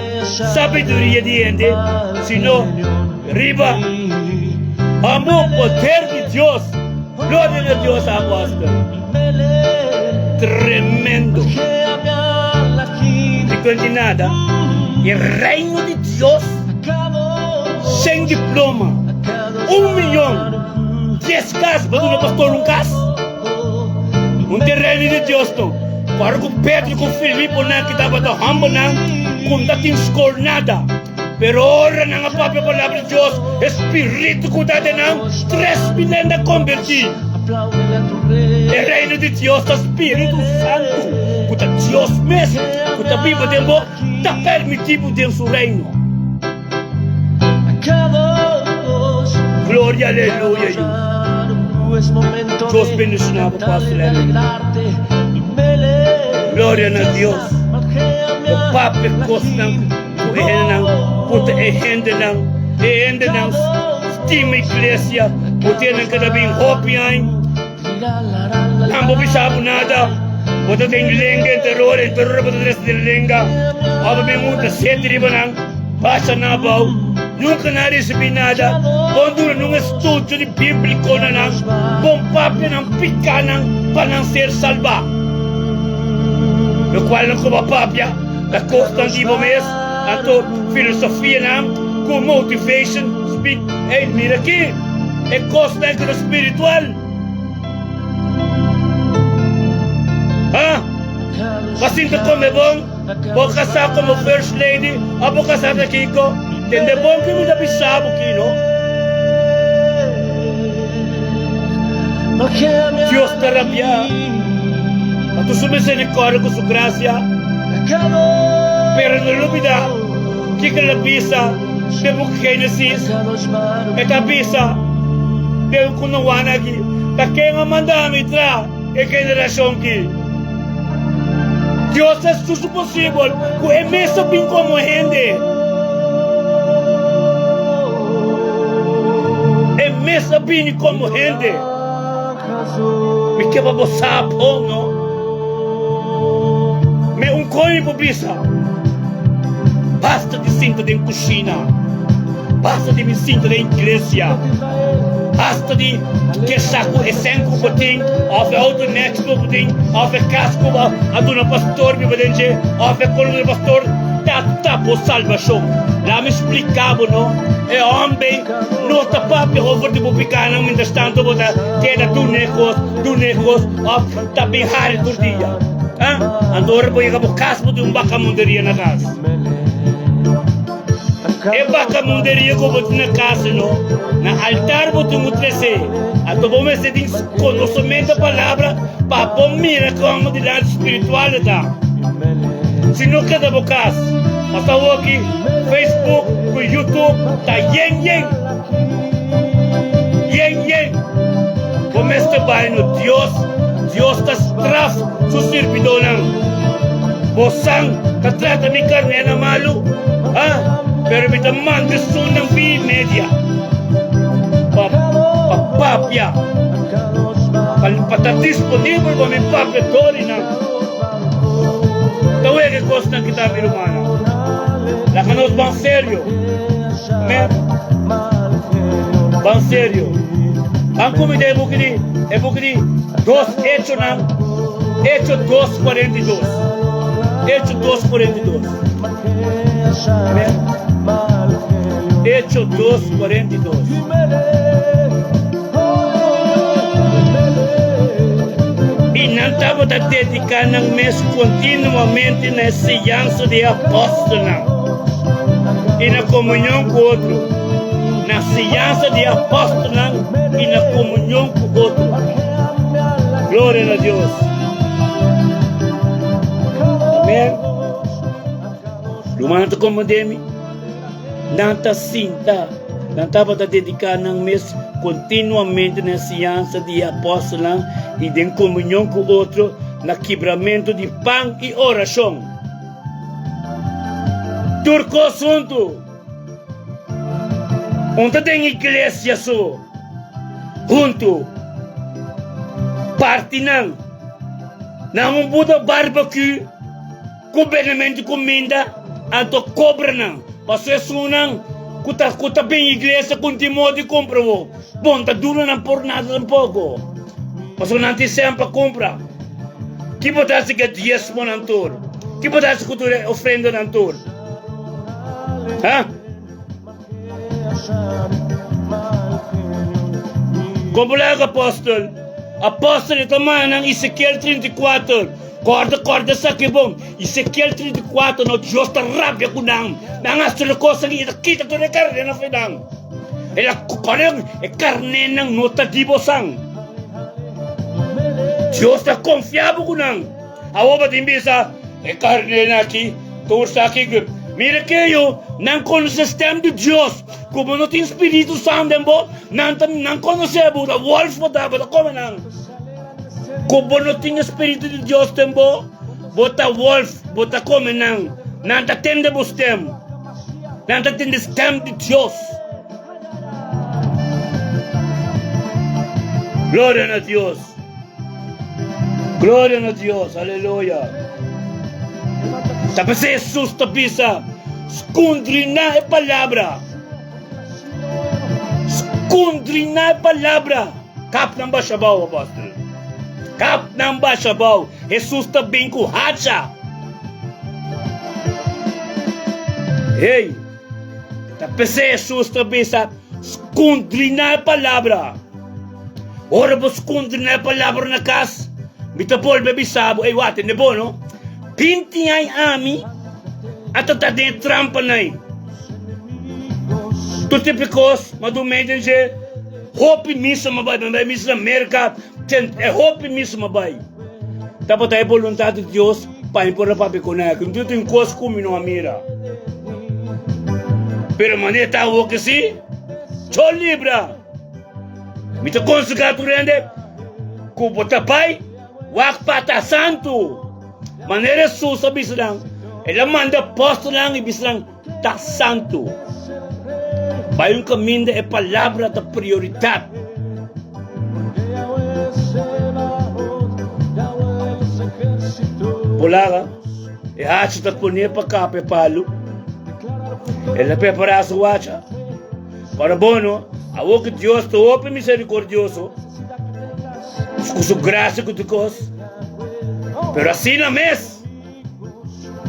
sabiduria di hende, sino riba amo poder di Dios. Gloria na Dios, apòstel. Tremendo. Di kuenti nada, e reino di Dios. Shen diploma, un miyon, dies kas, bo duna pastor un kas? Un tereno di Dios no. Ora ku Pedro ku Filiponan ki tabata hòmbernan ku no ta tin skol nada, pero ora nan a papia palabra di Dios, e spiritu ku ta den nan, 3000 hende a kombertí. E Reino di Dios ta spiritu santu ku ta Dios mes ku ta biba den bo ta permití bo den su Reino. Gloria aleluya yu. Dios bendiciona bo Pastor Henry. Gloria na Dios. Bo papia cosnan cu e hendenan puta e hendenan e hendenan stima iglesia bo tenen cada bin hopi ain. Nan bo bisa bo nada, bo ta den lenga enteror, enteror bo ta dresa den lenga, abo bin muta sete riba nan, basha nan abou, nunka nan a risibi nada, bon dura nun estudio di bíbliko na nan, bon papia nan pika nan pa nan ser salba. Lokual nan koba papia ta kosnan di bo mes, anto filosofia nan ku motivation speak, ey mira aki! E kosnan ku ta spiritual. Ha? Bo sinta kome bon? Bo kasá komo first lady òf bo kasá ta kiko? Tende bon ki mi ta bisa bo ki no. Dios ta rabiá pa tur su miserikòrdia ku su grasia, pero no lubidá kiko el a bisa. Den boek Génesis, e ta bisa den ku no wan aki, Ta ken a manda mi tra e generashon ki? Dios a hasi su posibel ku e mes a bin komo hende. E mes a bini komo hende. Mi ke pa bo sa bon, no? Mi un koño por bisa, Basta di sinta den kushina, basta di mi sinta den iglesia, basta di kesha ku e sen ku bo tin, òf e outo nèchi ku bo tin, òf e kas ku bo a duna pastor biba den dje, òf e kolo di pastor ta ta bo salbashon. La'a mi splika bo, no? E hòmber no ta papia over di bo pikanan mientrastanto bo ta keda duna e kos, duna e kos òf ta bin hari tur dia. Ha? Anto ora bo yega bo kas bo tin un bakamunderia na kas. E bakamunderia ku bo tin na kas no, na altar bo tin ku tres'é. Anto bo mester tin konosementu di palabra pa bo mira kon dilanti spiritual e ta. Si no keda bo kas, pasa awoki Facebook ku YouTube ta yen yen. Yen yen. Bo mester bai no Dios, Dios ta straf su sirbidónan. Bo san ta trata mi karnénan malu, ha? Pero mi ta manda esunnan fi media pa pa papia, pa pa ta disponibel pa mi papia dorinan. Ta wega e kosnan ki ta mi rumannan. Laga nos ban serio. Amen. Ban serio. Ban kumida e buki di e buki di dos Echonan, Echo 2:42. Echo 2:42. Amen. Echo 2:42. I nan tabata dediká nan mes kontinuamente na e siñansa di e apòstelnan i na komunion ku otro, na siñansa di e apòstelnan i na komunion ku otro. Gloria na Dios! Amén. Rumannan ta komprendé mi? Nan ta sinta, nan tabata dediká nan mes kontinuamente na e siñansa di e apòstelnan i den komunion ku otro na kibramentu di pan i orashon. Tur kos huntu. Un ta den iglesia so, huntu. Parti nan na un buda barbecue. Ku benementu kuminda, anto kobra nan. Pasobra esunnan ku ta ku ta bin iglesia ku tin modo di kumpra bo, bon ta duna nan por nada tampoko. Pasobra nan tin sen pa kumpra. Ki bo ta hasi ku e diesmonan tur? Ki bo ta hasi ku tur e ofrendanan tur? Ha? Kon bo laga apòstel? Apòstel e ta manda nan Ezekiel 34. Kòrda, kòrda esaki bon. Ezekiel 34 no, Dios ta rabia ku nan. Nan hasi tur e kos aki, e ta kita tur e karnénan for di nan. El a kòrda e karnénan no ta di bosan. Dios ta konfia bo ku nan. Awor bo tin bisa, E karnénan aki tur sa kiko. Mira ke yo, nan konosé stèm di Dios. Komo no tin Spiritu Santu den bo, nan ta nan konosé bo, ta wòlf bo ta, bo ta kome nan. Ku bo no tin e Spiritu di Dios den bo, bo ta wòlf, bo ta kome nan. Nan ta tende bo stèm. Nan ta tende stèm di Dios. Gloria na Dios. Gloria na Dios. Aleluya. Ta p'esei Hesus ta bisa, Skundriná e palabra. Skundriná e palabra. Kap nan basha abou, apòstel. Kap nan basha abou. Hesus ta bin ku hacha. Hey! Ta p'esei Hesus ta bisa, Skundriná e palabra. Ora bo skundriná e palabra na kas, mi ta bolbe bisa bo, ey, wak, tende bo, no? Binti aña ami a ta ta den e trampanan ei. Tur tipo di kos, ma dun mei den dje, hopi misa mi a bai, mi a bai misa na Merka, e hopi misa mi a bai. Tabata e boluntat di Dios pa mi por a papia ku nan. Ku tin kos ku mi no a mira. Pero manera ta awor ke si, cho libra. Mi ta konsehá tur hende ku bo ta bai wak pa ta santu. Manera Hesus a bisa nan, el a manda apòstelnan i bisa nan, Ta santu. Bai un kaminda e palabra ta prioridat. Polaga, e hacha ta poné pa kapa e palu. El a prepará su hacha. Para bo no, awor ku Dios ta hopi miserikordioso, ku su grasia ku tur kos, pero asina mes,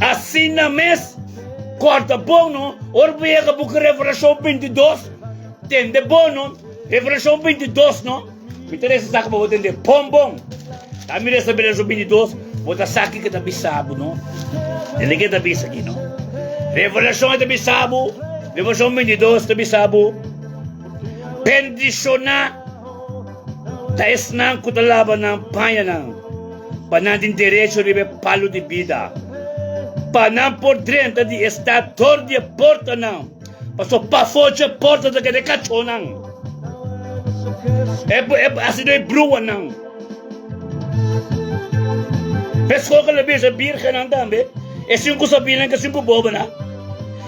Asina mes, kòrda bon no, ora bo yega buki Revelashon 22, tende bon no, Revelashon 22 no, mi ta resa sa ku bo tende bon bon. Ta mi resa Revelashon 22, bo ta sa kiko ta bisa bo no. Tende ke ta bisa aki no. Revelashon ta bisa bo, Revelashon 22 ta bisa bo, bendishoná Ta esnan ku ta laba nan pañanan, pa nan tin derecho riba e palu di bida, pa nan por drenta di e stat dor di e portanan, pasobra pafó dje porta ta keda e kachónan, e hasido e bruanan. P'esei ku lo bisa e bírgennan tambe, e sinku sabinan ku e sinku bobonan,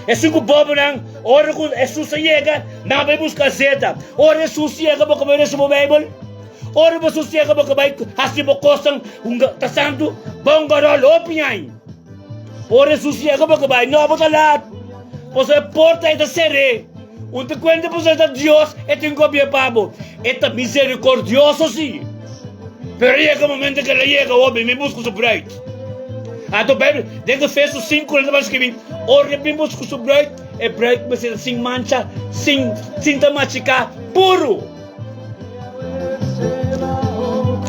e sinku bobonan ora ku Hesus a yega, Nan bai buska zeta. Ora Hesus yega bo ka bai resa bo Bijbel? Ora bo Hesus yega bo ka bai hasi bo kosnan hunga ta santu? Bon garol hopi aña. Ora Hesus yega bo ka bai no bo ta lat. Pasobra e porta e ta ser'é. Un ta kuenta pasobra ta Dios e tin ku abia pa bo. E ta miserikordioso si. Pero yega momento ku el a yega hopi mi buska su bruid. Anto Bijbel den Efesios 5 nan ta skibi ora e bin buska su bruid. E bruid mester ta sin mancha, sin sin ta machiká, puru.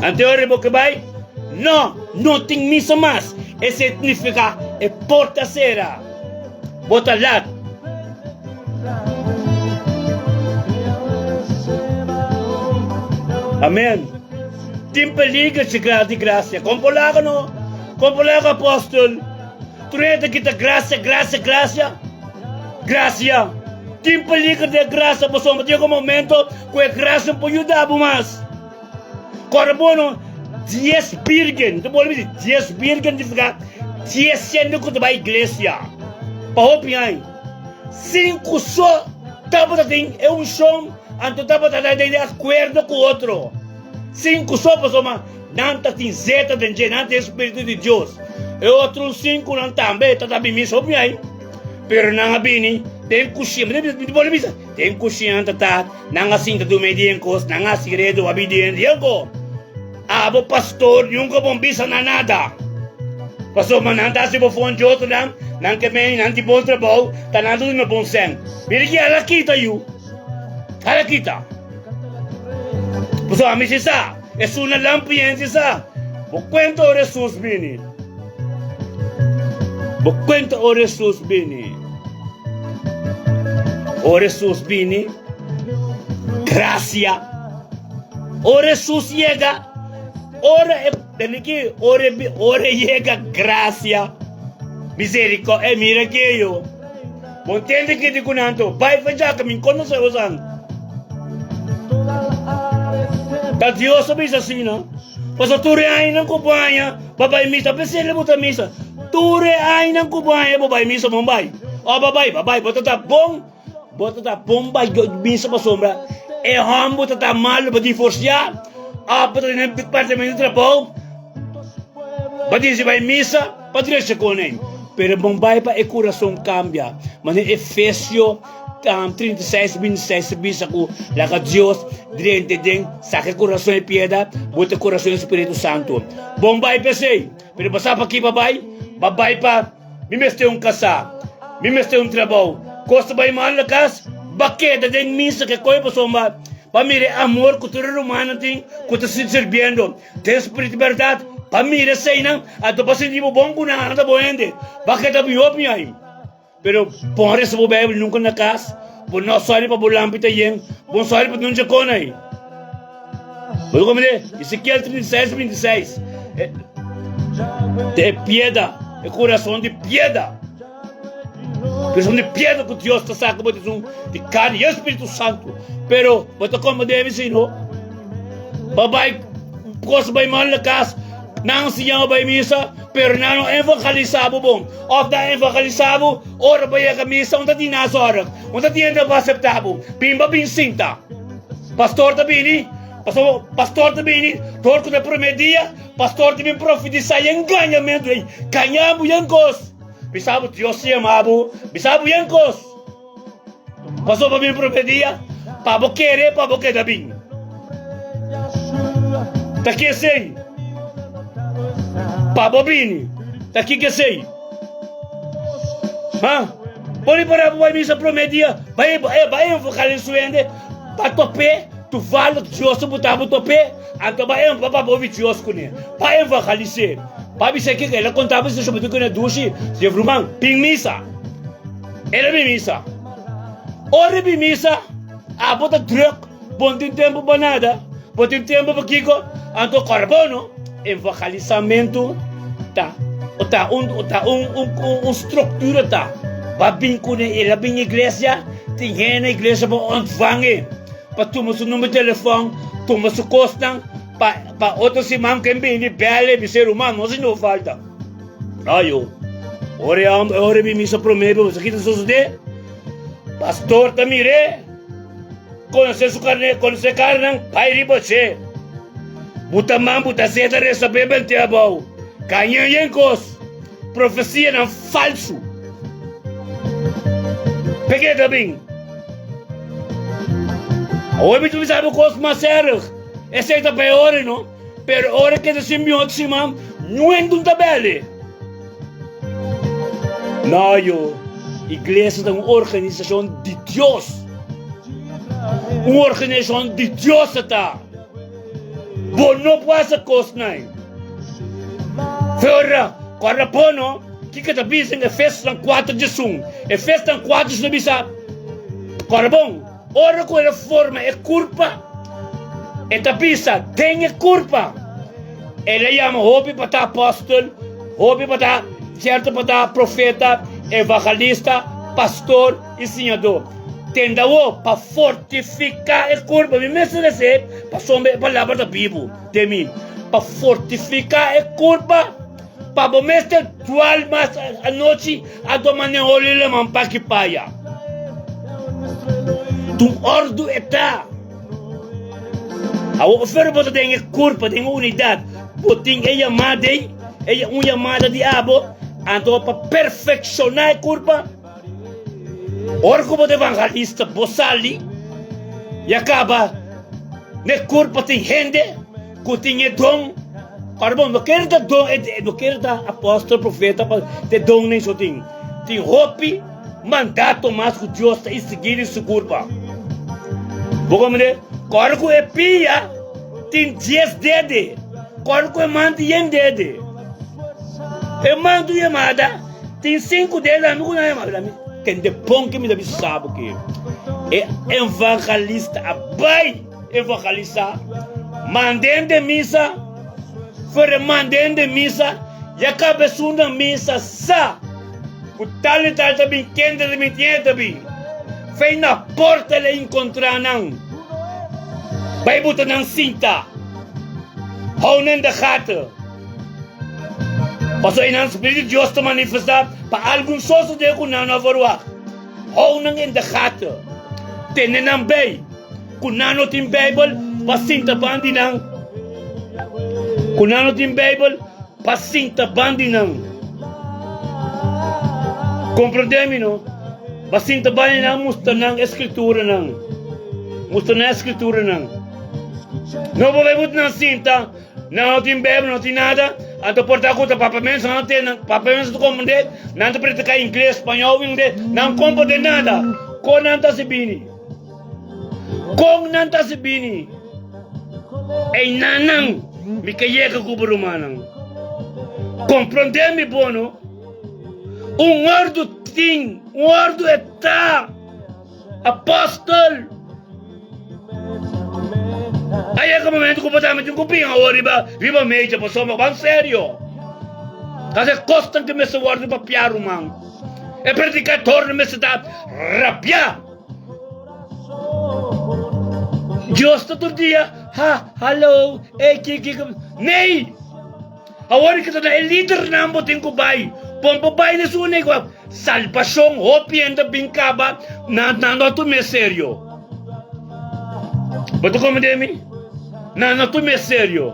Anto e ora bo ke bai? No, no tin misa mas. Esei signifiká e porta sera. Bo ta lat. Amen. Tin peliger si di grasia. Kon por laga no? Kon por laga apòstel? Tur hende kita gracia, gracia, gracia, gracia. Tin peliger di e gracia pasobra ta yega un momento ku e gracia no por yuda bo mas. Kòrda bo no, dies birgen, ta bolbe bisa dies birgen significa dies hende ku ta bai iglesia pa hopi aña. Sinku so tabata tin e unshon, anto tabata ta den akuerdo ku otro. Sinku so pasobra Nan ta tin zeta den dje, nan tin e Spiritu di Dios. E otro sinkunan tambe ta ta bini so miai, pero nan a bini den kushia. Mi por bisa, den kushia nan ta ta, nan a sinta dumi den kos, nan a hasi redu, a bini den riego. Abo pastor nunka bon bisa nan nada, pasobra nan ta hasi bofon di otronan, nan ke meni, nan tin bon trabou, ta nan ta duna bon sèn. Mira ki el a kita yu. Hala kita. Pasobra ami si sa, esun na lampiñen si sa. Bo kuenta ora Hesus bini. Bo kuenta ora Hesus bini. Ora Hesus bini, grasia. Ora Hesus yega, ora e, tende ki, ora e, ora e yega, grasia, misericordia. E mira ki yo. Bo ntende ki di ku nan to? Bai fa djaka, mi konosé bosan. Ta Dios a bisa asina. Pasobra tur e añanan ku bo haña pa bai misa, p'esei lo bo ta misa. Tur e añanan ku bo haña bo bai misa, bon bai. O bo bai, bo bai, bo ta ta bon, bo ta ta bon bai misa pasobra e hòmber ta ta malu pa divorsiá, òf bo ta tene departamento di trabou, bo tin si bai misa. Pa drecha con ei, pero bon bai pa e curason cambia. Manera Efesio 36, 26 ta bisa cu laga Dios drenta den saca e curason e piedra, bota e curason e Spiritu Santo. Bon bai p'esei, pero bo sa paki pa bai? Ba bai pa mi mester un casa, mi mester un trabou, cos ta bai mal na cas, ba keda den misa ke coy pasobra pa mira e amor cu tur e rumannan tin cu ta sirbiendo. Den spiritu bèrdat, pa mira eseinan, anto pa sinti bo bon ku nan, nan ta bon hende. Ba keda bin hopi ai. Pero pon resa bo Bijbel nunka na kas, bo no sòri pa bo lampi ta yen, bo no sòri pa nunca kon ai. Bo ta komprende? Ezekiel 36, 26. E pieda, e kurason di pieda. Kurason di pieda ku Dios ta saka bo di di karni i Spiritu Santu. Pero bo ta komprende mi si no? Bo bai kos bai mal na kas, nan siña bo bai misa, pero nan no evangelisa bo bon. Of nan evangelisa bo, ora bo yega misa un ta tin nan zorg, un ta tin hende pa asepta bo. Bin bo bin sinta. Pastor ta bini, pasobra pastor ta bini dor ku ta prome dia, pastor ta bin profetisa i engañamentu ei, gaña bo yen kos. Bisa bo Dios ta yama bo, bisa bo yen kos. Pasobra mi prome dia, pa bo kere, pa bo keda bin. Ta ki esei? Pa bo bini. Ta ki esei? Ha? Bo ripará bo bai misa prome dia, bai, eh, bai enfoká den su hende, pa top'é, toevallig Dios ta botá bo top'é, anto bai en, pa bo Dios kuné, pa evangalis'é, pa bis'é kiko el a kontá bo situacion, bo tin kuné dushi, si ruman, bin misa. El a bin misa. Ora e bin misa, abo ta druk, bo no tin tempu pa nada. Bo tin tempu pa kiko? Anto kòrda bo no, evangalisamentu ta ta un ta un un un struktura ta. Bo a bin kuné, el a bin iglesia, tin hende na iglesia pa ontvang e, pa tuma su number di telefòn, tuma su kosnan, pa pa otro siman ku e bini bèl e bisa e ruman, no si no falta. Ayo, ora e homber, ora e bin misa promé bo sa kita sosodé? Pastor ta mir'é, konosé su karné, konosé karnan, bai riba dje. Bu ta man, bu ta seta resa p'e bent'é abou. Kaña yen kos, profesianan falsu. P'e ta bin? Awor mi ta bisa bo kos mas erg. Esei ta peor, no? Pero ora ke ta sin mi otro siman, nuen dun ta bele. No, yo, iglesia ta un organisashon di Dios. Un organisashon di Dios ta ta. Bo no por hasi kosnan. Fora, kòrda bo no, kiko ta bisa den Efesonan 4 diesun. Efesonan 4 diesun ta bisa, kòrda bon. Ora ku el a forma e kurpa, e ta bisa, Den e kurpa. El a yama hopi pa ta apòstel, hopi pa ta sierto pa ta profeta, evangelista, pastor i siñadó. Tende awor, pa fortifiká e kurpa. Mi mester esei pasobra e palabra ta bibu den mi. Pa fortifiká e kurpa, pa bo mester dual mas anochi. A tuma ne holi laman pa ki paya. Tun ordu e ta. Awor ofer bo ta den e kurpa, den e unidat, bo tin e yamada ei, e un yamada di abo, anto pa perfekshoná e kurpa. Ora ku bo ta evangelista, bo sali i a kaba ne kurpa tin hende. Ku tin e don. Ora bon, no kere ta don, no kere ta apòstel, profeta, pa te donnan so tin. Tin hopi mandato mas ku Dios ta insigí den su kurpa. Bo komprende? Kòrda ku e pia tin dies dede. Kòrda ku e man tin yen dede. E man tu yamada tin sinku dede ami ku nan yamada. Ami tende bon ke mi ta bisa bo ke e evangelista a bai evangelisa manden den misa for e manden den misa ya kaba esun na misa sa. Ku tal i tal ta bin, kende ta bin, tiene ta bin. Fei na porta el a inkontrá nan. Bai buta nan sinta. Hou nan de gaten. Pasobra einan Spiritu di Dios ta manifestá pa algun sosodé ku nan no a verwagt. Hou nan in de gaten. Tene nan bei. Ku nan no tin Beibel, pa sinta ban di nan. Ku nan no tin Beibel, Pa sinta ban di nan. Komprendé mi no? Pa sinta ban di nan mustra nan e skrituranan. Mustra nan e skrituranan. No por bai buta nan sinta, nan no tin Bijbel, no tin nada, anto por ta ku ta papiamentu nan no tende, papiamentu ta komprendé, nan ta prediká ingles, spañol, inglés, nan komprendé nada. Kon nan ta hasi bini? Kon nan ta hasi bini? Einanan mi ke yega ku bo rumannan. Komprondé mi bo no? Un ordu tin, un ordu e ta. Apòstel! A yega momentu ku bo ta mete un kupin awor riba riba meja pasobra ban serio. Ta se kosnan ke mester wòrdu papiá ruman. E predikadornan mester ta rabiá. Dios ta tur dia, ha, hallo, e ki, ki, ki. Nee! Awor ki ta na e lidernan bo tin ku bai. Pon bo bai na su negua. Salbashon hopi hende bin kaba na nan no tum'é serio. Bo ta komprende mi? Nan no tum'é serio.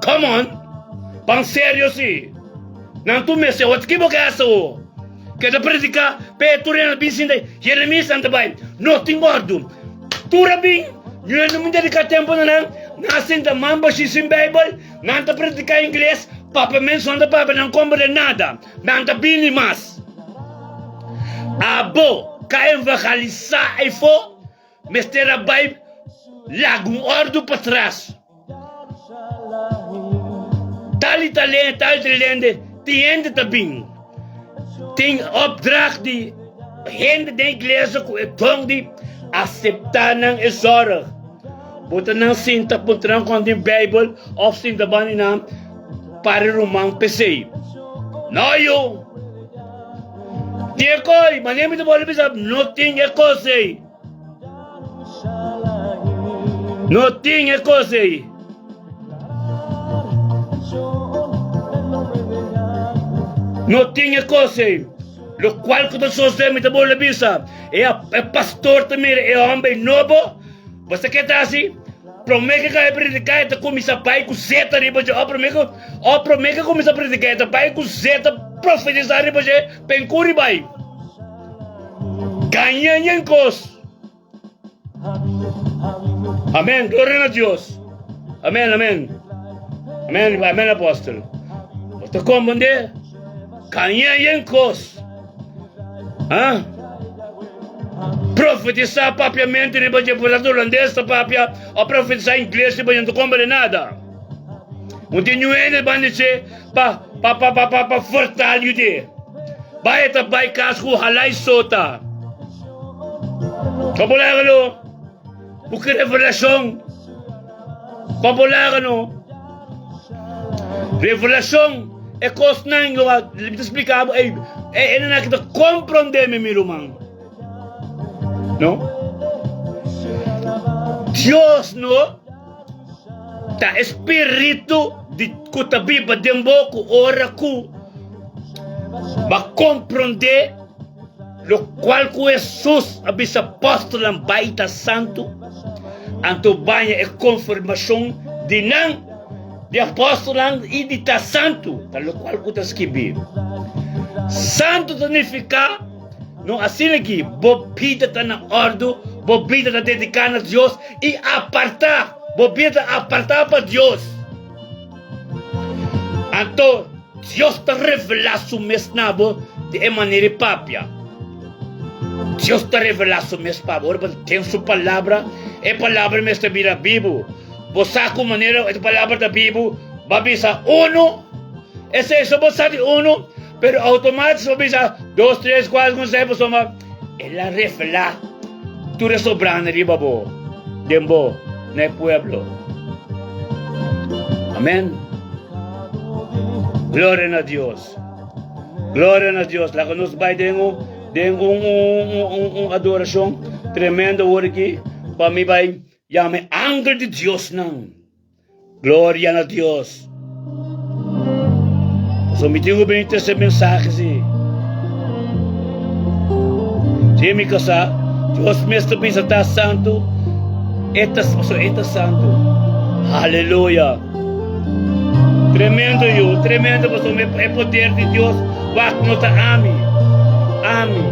Come on! Pan serio si. Nan tum'é serio. Wat ki bo ke hasi awor? Keda prediká pa e tur hende bin sinta. Jeremias nan ta bai, No tin ordu. Tur a bin, ñu hende no dediká tempu na nan. Nan a sinta man bashí sin Beibel, nan ta prediká ingles, papia menshon ta papia, nan komprende nada. Nan ta bini mas. Abo ka evangelisá eifó, mester a bai laga un ordu patras. Tal i tal hende, tal i tal hende, tin hende ta bin. Tin opdracht di hende den iglesia ku e don di aseptá nan e zòrg. Bo ta nan sinta puntra nan kon tin Beibel òf sinta banda di nan para e ruman p'esei. No yu! Tin e kos, manera mi ta bolbe bisa, no tin e kos ei. No tin e kos ei. No tin e kos ei. Lokual ku ta sosodé mi ta bolbe bisa, e e pastor ta mira e hòmber nobo, bo sa ke ta hasi? Promé ke kaba prediká e ta kuminsá bai ku zeta riba dje, òf promé ke òf promé ke kuminsá prediká e ta bai ku zeta profetisá riba dje, penkuri bai. Gaña yen kos. Amen. Gloria na Dios. Amen, amen. Amen, amen, apóstol. Bo ta comprende? Gaña yen kos. Ah? Profetisa papiamento riba dje, por tanto holandés ta papia, o profetisa inglés riba dje, no ta comprende nada. Un tin ñu hende ban dice pa pa pa pa pa pa fortal yude. Bai e ta bai kas ku halai sota. Pa bo laga no. Ku ki revelashon? Pa bo laga no. Revelashon e kosnan yo a mi ta splika bo ei e hendenan ki ta komprondé mi mi ruman. No? Dios no Ta e spiritu di ku ta biba den bo ku ora ku bo a komprondé lokual ku Hesus a bisa apòstelnan bai ta santu, anto baña e konfirmashon di nan, di apòstelnan i di ta santu, ta lokual ku ta skibí. Santu ta nifiká. No asina ki bo bida ta na òrdu, bo bida ta dediká na Dios i apartá, bo bida ta apartá pa Dios. Anto Dios ta revelá su mes na bo di e manera di papia. Dios ta revelá su mes pa bo. Ora bo ta den su palabra, e palabra mester bira bibu. Bo sa ku manera e palabra ta bibu, bo a bisa unu, esei so bo sa di unu, pero outomático bo bisa dos, tres, kuater, sinku, seis, pasobra el a revelá tur e sobrana riba bo, den bo, na e pueblo. Amèn. Gloria na Dios. Gloria na Dios. Laga nos bai den un den un un un adorashon tremendo awor aki pa mi bai yama e angel di Diosnan. Gloria na Dios. Pasobra mi tin ku bini trese mensahe si. Si mi kasá, Dios mes ta bisa ta santu, e ta, pasobra e ta santu. Aleluya. Tremendo yu, tremendo pasobra e poder di Dios wak no ta ami, ami,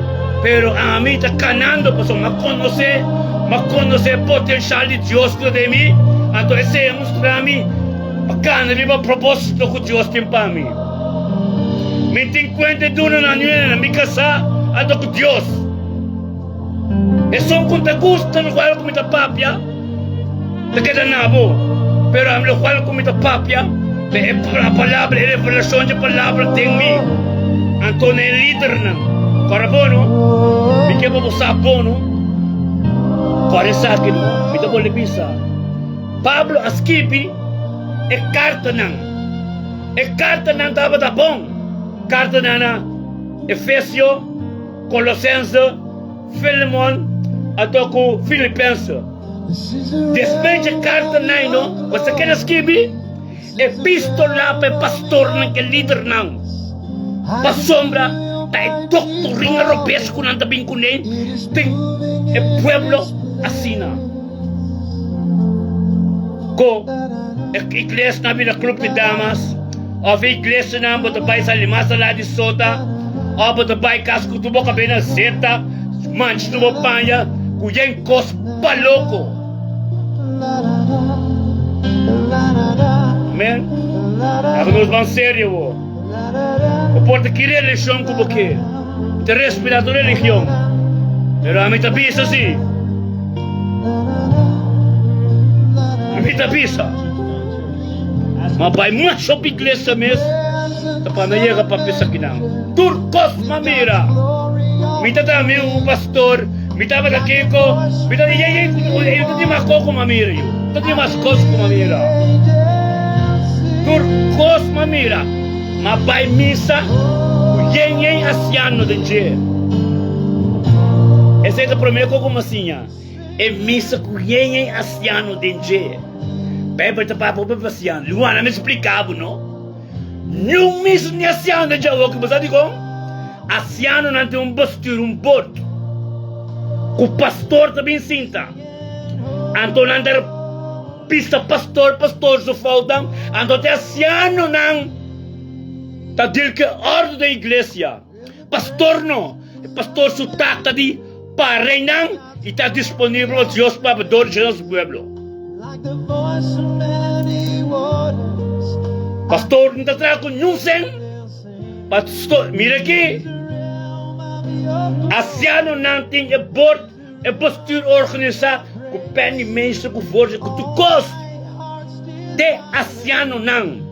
pero ami ta kanando pasobra m'a konosé, m'a konosé e potenshal di Dios ku ta den mi, anto esei a mustra mi pa kana riba propósito ku Dios tin pa mi. Mi tin kuenta e duna na mi, mi kasá anto ku Dios. Esun ku ta gusta lokual ku mi ta papia ta keda na bo, pero ami lokual ku mi ta papia ta e palabra, e revelashon di e palabra den mi. Anto na e lidernan, kòrda bo no, mi ke pa bo sa bo no, kòrda esaki no, mi ta bolbe bisa, Pablo a skibi e kartanan, e kartanan tabata bon, kartanan na Efesio, Kolosense, Filemon anto ku Filipense. Despues dje karta naino, bo sa keda skibi epístola pa e pastornan ku e lidernan, pasobra ta e doktorin robes ku nan ta bin kuné den e pueblo asina. Ku e iglesianan a bira club di damas, òf e iglesianan bo ta bai sali mas alá di sota, òf bo ta bai kas ku tur bo kabel na zeta, mancha tur bo paña ku yen kos pa loko. Amen. Laga nos ban serio bo. Bo por ta ki religion ku bo ke. Mi ta respetá tur religion. Pero ami ta bisa si. Mi ta bisa. Ma bai mas op iglesia mes ta pa no yega papia esakinan. Tur kos m'a mira. Mi ta ta amigu ku pastor, mi tabata kiko, mi ta di yey yey yo ta tin mas kos ku m'a mira yu. Ta tin mas kos ku m'a mira. Tur kos m'a mira. M'a bai misa ku yey yey asiano den dje. Esei ta promé kos ku m'a siña. E misa ku yey yey asiano den dje. Bijbel ta papia hopi asiano. Luana mi splika bo no. Niun misa ni asiano den dje awor ki bo sa dikon? Asianonan tin un bestuur, un bord ku pastor ta bin sinta. Anto nan ta pisa pastor, pastor su foutnan. Anto te asianonan ta deal ku e ordu den iglesia. Pastor no, e pastor su tata di pa reinan y ta disponibel pa Dios papia dor di su pueblo. Pastor no ta traha cu niun cen, pastor, mira aki, ancianonan tin e bord, e bestuur organisa cu penningmeester, cu voorzitter, cu tur cos, te ancianonan.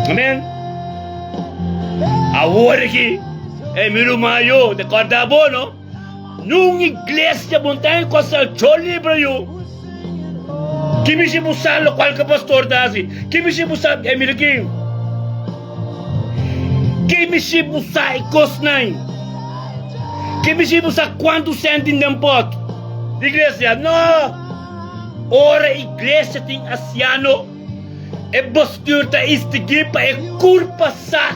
Amen. Awor aki, e mi ruman yo, te korda bo no? Nun iglesia bon ta enkosa cho libro yo. Ki mishi bo sa lokual ke pastor ta hasi? Ki mishi bo sa, e mira aki. Ki mishi bo sa e kosnan? Ki mishi bo sa kuantu sèn tin den pòt? Iglesia, no! Ora iglesia tin asiano, e bestuur ta instigí pa e kurpa sa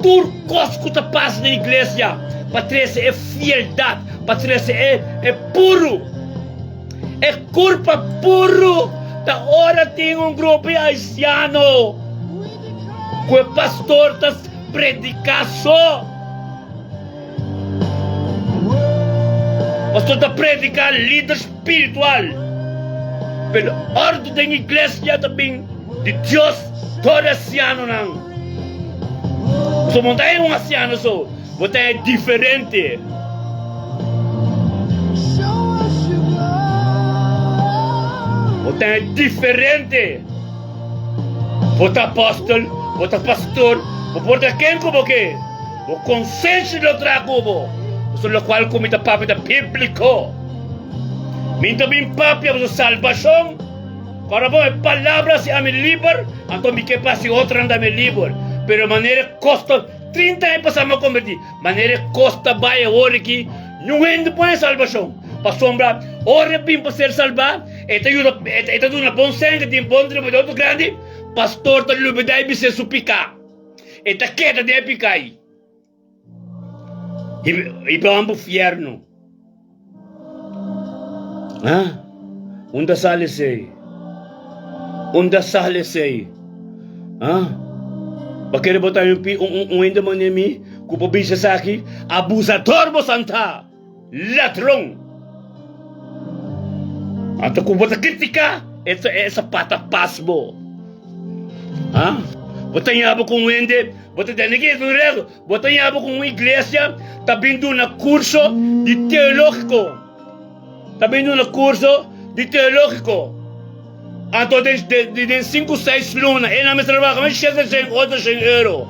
tur kos ku ta pasa den iglesia, pa trese e fieldat, pa trese e e puru. E kurpa puru ta ora tin un grupo di asiano ku e pastor ta prediká so. Pastor ta prediká lider spiritual. Pero ordu den iglesia ta bin di Dios tur e asianonan. Pasobra bo no ta un asiano so. Bo ta e diferente. Bo ta e diferente. Bo ta apòstel, bo ta pastor, bo por ta ken ku bo ke. Bo konsenshi lo traha ku bo. Pasobra lokual ku mi ta papia ta bíbliko. Mi ta bin papia boso salbashon. Ora bo e palabra si ami liber, anto mi ke pa si otronan ta mi liber. Pero manera e kosta, 30 aña pasá mi a kombertí, manera e kosta bai awor aki, niun hende por haña salbashon. Pasobra ora e bin pa ser salbá, e ta yuda, e ta duna bon sèn, e tin bon trabajador grandi, pastor ta lubidá i bis'é su piká. E ta keda den e piká ei. I ban bo fierno. Ha? Unda sali esei? Unda sali esei? Ha? Bo kere bo ta un un un hende manera mi ku por bisa esaki? Abusador bo santa! Ladron! Anto ku bo ta kritika e esa pata pas bo. Ha? Bo ta yaba ku un hende, bo ta tene ki un regla, bo ta yaba ku un iglesia ta bin duna kurso di teológiko. Ta bin duna kurso di teológiko. Anto den den den sinku seis luna e nan mester trabaha men shete shen ocho shen euro.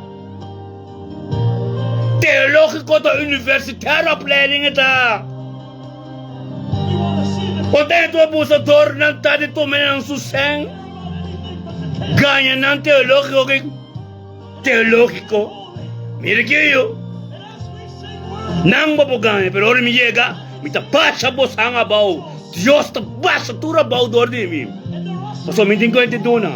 Teológiko ta universitaire opleiding e ta. Kontento abusadornan ta di tuma nan su sèn, gaña nan teológiko ki teológiko. Mira ki yo, nan bo por gaña, pero ora mi yega, mi ta basha bosan abou. Dios ta basha tur abou dor di mi. Pasobra mi tin ku hende duna.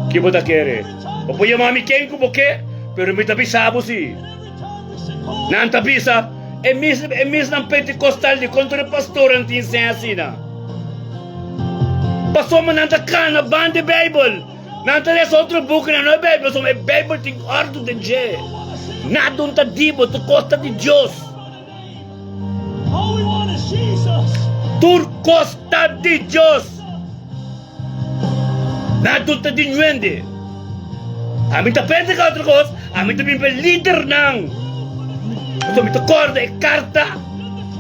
Ki bo ta kere? Bo por yama mi ken ku bo ke, pero mi ta bisa bo si. Nan ta bisa, E mis, e misnan pentekostal di kontra e pastornan tin sen asina. Pasobra nan ta kana banda e Beibel. Nan ta lesa otro bukinan, no e Beibel, pasobra e Beibel tin òrdu den dje. Nada un ta di bo, tur kos ta di Dios. Tur kos ta di Dios. Nada un ta di ñuende. Ami ta pensa ka otro kos, ami ta bin pa e lidernan. Pasobra mi ta kòrda e karta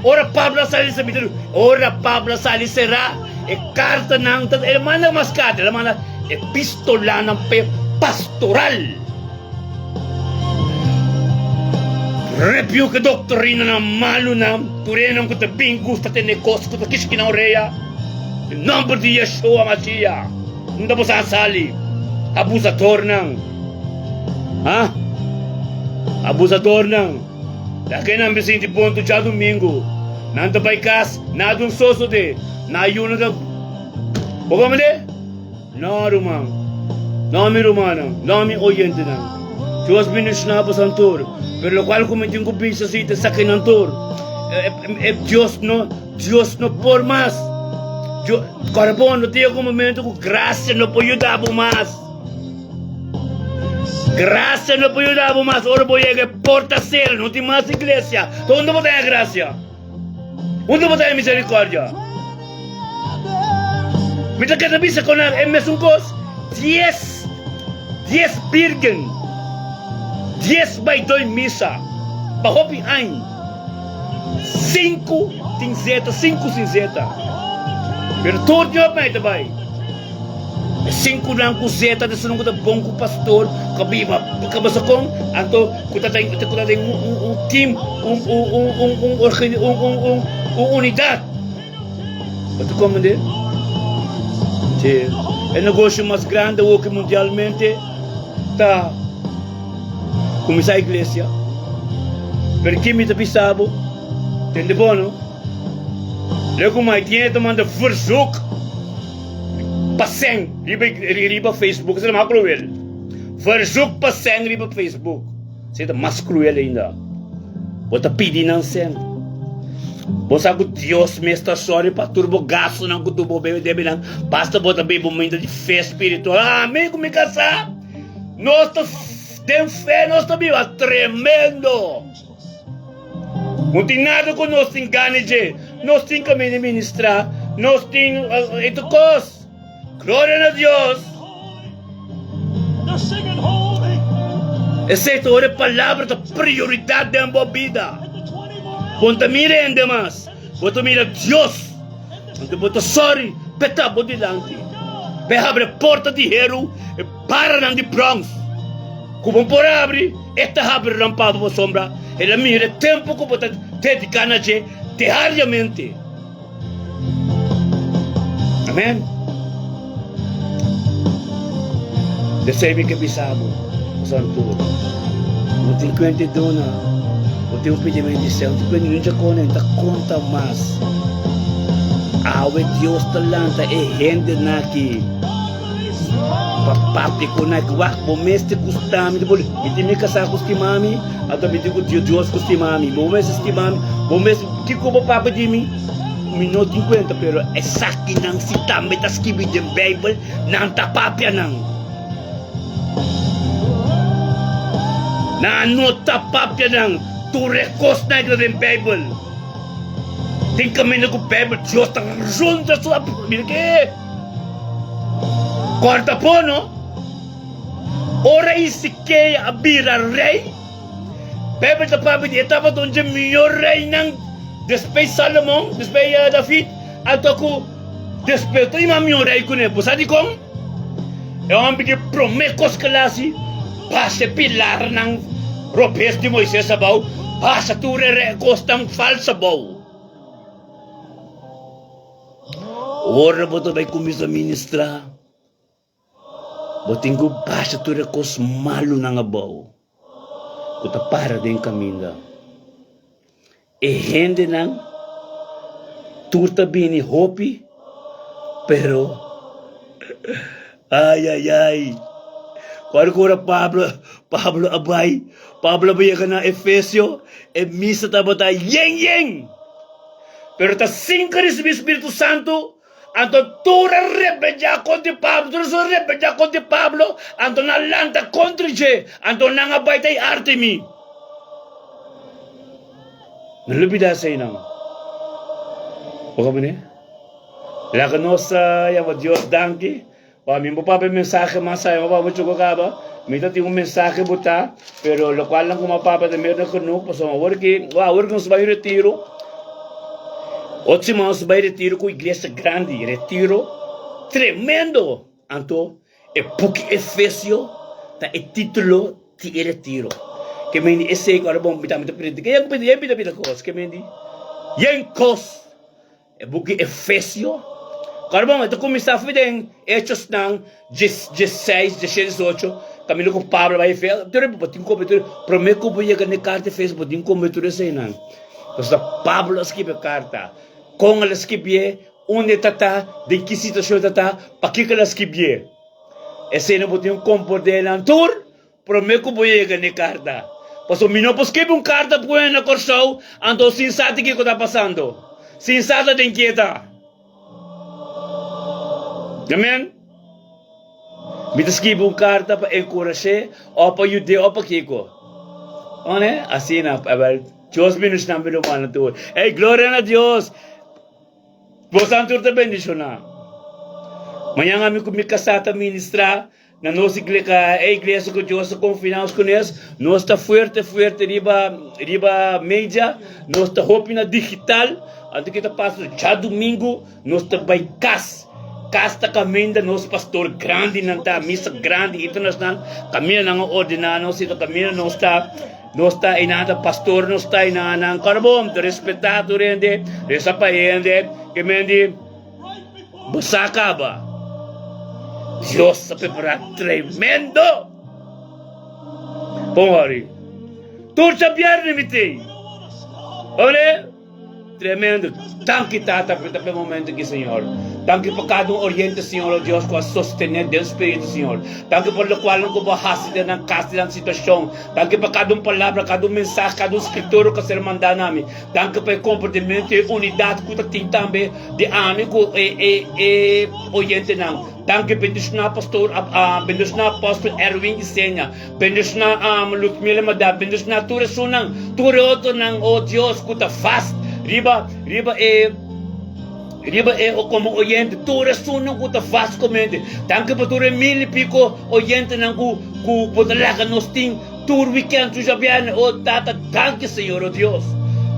ora Pablo a sali, mi ta di, ora Pablo a sali será e kartanan, ta el a manda mas karta, el a manda epistolanan pa e pastoral. Rebuke doktrinanan malunan, tur enan ku ta bin gusta tende kos ku ta kishki nan orea. Den nòmber di Yeshua Mashiach, unda boso a sali, abusadornan? Ha? Abusadornan! Laga nan bin sinti bon tur djadumingu. Nan ta bai kas, nada un sosode, nan ayuna ta. Bo komprende? No, ruman. No, mi rumannan. No, mi oyentenan. Dios bendiciona boso tur. Pero locual cu mi tin cu bisa si ta saki nan tur. E, e, Dios no, Dios no por mas. Dios, Corabon, no tin un momento cu gracia no por yuda bo mas. Gracia no por yuda bo mas. Ora bo yega e porta cera, no tin mas iglesia. Unda bo ta haya gracia? Unda bo ta e misericordia? Mi ta keda bisa con nan e mesun cos, dies, dies birgen, dies bai doi misa pa hopi añ, sinku tin zeta, sinku sin zeta. Pero tur tin hopi añ ta bai. E sinkunan ku zeta ta esun ku ta bon ku pastor ku a biba kabesa kon anto ku ta den ku ta den un un un team un un un un un organi un un un un unidat. Bo ta komprende? Si e negosio mas grandi awoki mundialmente ta kuminsá iglesia. Pero ke mi ta bisa bo? Tende bo no? Lei ku Maitien ta manda verzoek pa sèn riba riba Facebook, esei ta mas kruel. Verzoek pa sèn riba Facebook, esei ta mas kruel ainda. Bo ta pidi nan sèn. Bo sa ku Dios mes ta sòri pa tur bo gastunan ku tur bo debenan, basta bo ta biba un bida di fe spiritual. Ami ku mi kasá, nos ta den fe nos ta biba tremendo. No tin nada ku nos tin gana dje. Nos tin kaminda di ministrá. Nos tin e tur kos. Gloria na Dios! Esei ta ora e palabra ta prioridat den bo bida. Bo no ta mira hende mas, bo ta mira Dios. Anto bo ta sòri p'e ta bo dilanti, p'e habri e porta di heru, e baranan di bròns ku bo por habri, e ta habri nan pa bo pasobra el a mira e tempu ku bo ta dediká na dje diariamente. Amen. Desei mi ke bisa bo, Santo, no tin kuenta e duna, bo tin un pidimentu di sel, no tin kuenta nunca kone, ta konta mas. Awe Dios ta lanta e hendenan aki pa papia ku nan. Wak, bo mester gusta mi, mi tin mi kasá ku stima mi, anto mi tin ku Dios ku stima mi. Bo mester stima mi, bo mester, kiko bo papia di mi? Mi no tin kuenta, pero esakinan si tambe ta skibi den Beibel, nan ta papia nan. Nan no ta papia nan tur e kosnan ku ta den Beibel. Tin kaminda ku Beibel Dios ta rondra su ap, mira ke kòrta po no. Ora Ezekiel a bira rei, Beibel ta papia di e tabata un dje mihó reinan despues Salomon, despues David, anto ku despues ta ima mihó rei kuné. Bo sa dikon? E hòmber di promé kos ku el hasi, basha e pilarnan robes di Moises abou, basha tur e kosnan fals abou. Ora bo ta bai kuminsá ministrá, bo tin ku basha tur e kos malunan abou ku ta para den kaminda. E hendenan tur ta bini hopi, pero ay ay ay, ora ku ora Pablo, Pablo a bai, Pablo a yega na Efesio, e misa tabata yen yen, pero ta sin ku risibi Spiritu Santu, anto tur a rebeliá kontra Pablo, tur a rebeliá kontra Pablo, anto nan a lanta kontra dje, anto nan a bai ta e Artemi. No lubida eseinan. Bo comprende? Laga nos yama Dios danki. Pa mi bo papia mensahe mas ai, bo papia mucho ku kaba. Mi ta tin un mensahe botá, pero lokual nan ku mi a papia ta mer na genug, pasobra awor ki, awor ki nos bai retiro, otro siman nos bai retiro ku iglesia grandi, retiro tremendo. Anto e buki Efesio ta e título di e retiro. Ke men di esei ku ora bo bita mi ta prediká, yen ku yen bita bita kos, ke men di yen kos. E buki Efesio, ku ora bo ta kuminsá for den Hechosnan diesseis, diesshete, diesocho, kaminda ku Pablo bai Efesio, tur bo tin kombe tur, promé ku bo yega na e karta Efesio bo tin kombe tur eseinan. Pasobra Pablo a skibi e karta, kon el a skibié? Unda e ta ta, den ki situacion e ta ta, pakiko el a skibié. Esei no bo tin ku komprendé nan tur promé ku bo yega n'e karta. Pasobra mi no por skibi un karta pa pone na Kòrsou anto sin sa di kiko ta pasando, sin sa ta den ki e ta. Amen. Mi ta skibi un karta pa enkurash'é òf pa yud'é òf pa kiko. One? Asina, awèl, Dios bendishoná mi rumannan tur. Ey, gloria na Dios! Bosan tur ta bendishoná. Mañan ami ku mi kasá ta ministrá na nos iglesia, e iglesia ku Dios a konfia nos kunes. Nos ta fuerte fuerte riba riba media, nos ta hopi na digital. Anto ke ta pasa djadumingu nos ta bai kas. Kas ta kaminda nos pastor grandinan ta, misa grandi internashonal, kaminda nan a ordená nos i ta kaminda nos ta. Nos ta einan ta pastor nos ta einan nan karbon ta respetá tur hende resa pa hende ke men di bo sa kaba Dios ta prepará tremendo pon hori tur djabièrnè mi tei ore. Tremendo. Danki Tata pa e momento aki Señor. Danki pa kada un oriente Señor oh Dios ku a sostene den spiritu Señor. Danki pa lokualnan ku bo a hasi den nan kas den nan situashon. Danki pa kada un palabra, kada un mensahe, kada un skritura ku a ser manda na mi. Danki pa e komportamentu i e unidat ku ta tin tambe di ami ku e e e oyentenan. Danki bendishoná pastor bendishoná apòstel Erwin Isenia. Bendiciona amo Ludmila Madame, bendiciona tur esunnan, tur e otronan, oh Dios, cu ta vast riba, riba e, riba e como oyente, tur esunnan cu ta vast comente. Danki pa tur e mil y pico oyentenan cu, cu bo ta laga nos tin. Tur weekend tur djabièrnè, oh Tata, danki Señor, oh Dios.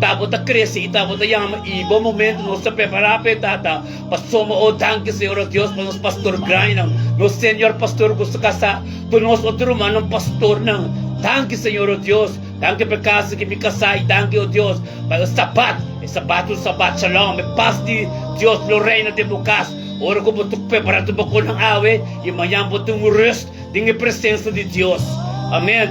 Ta bo ta krese i ta bo ta yama i bo momento nos ta prepará p'e, Tata. Pasobra, oh danki Señor, oh Dios, pa nos pastor grandinan, nos senior pastor ku su kasá, tur nos otro rumannan pastornan. Danki Señor, oh Dios. Danki pa e kasa ki mi kasá i danki, oh Dios, pa e sabat, e sabat un sabat shalom, e pas di Dios lo reina den bo kas. Ora ku bo ta prepará tur bo konan awe i mañan bo tin un rust den e presensa di Dios. Amen.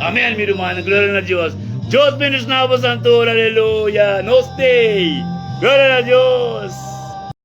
Amen, mi rumannan. Gloria na Dios. Dios bendiciona bo santura. Aleluya. Nos stay. Gloria na Dios.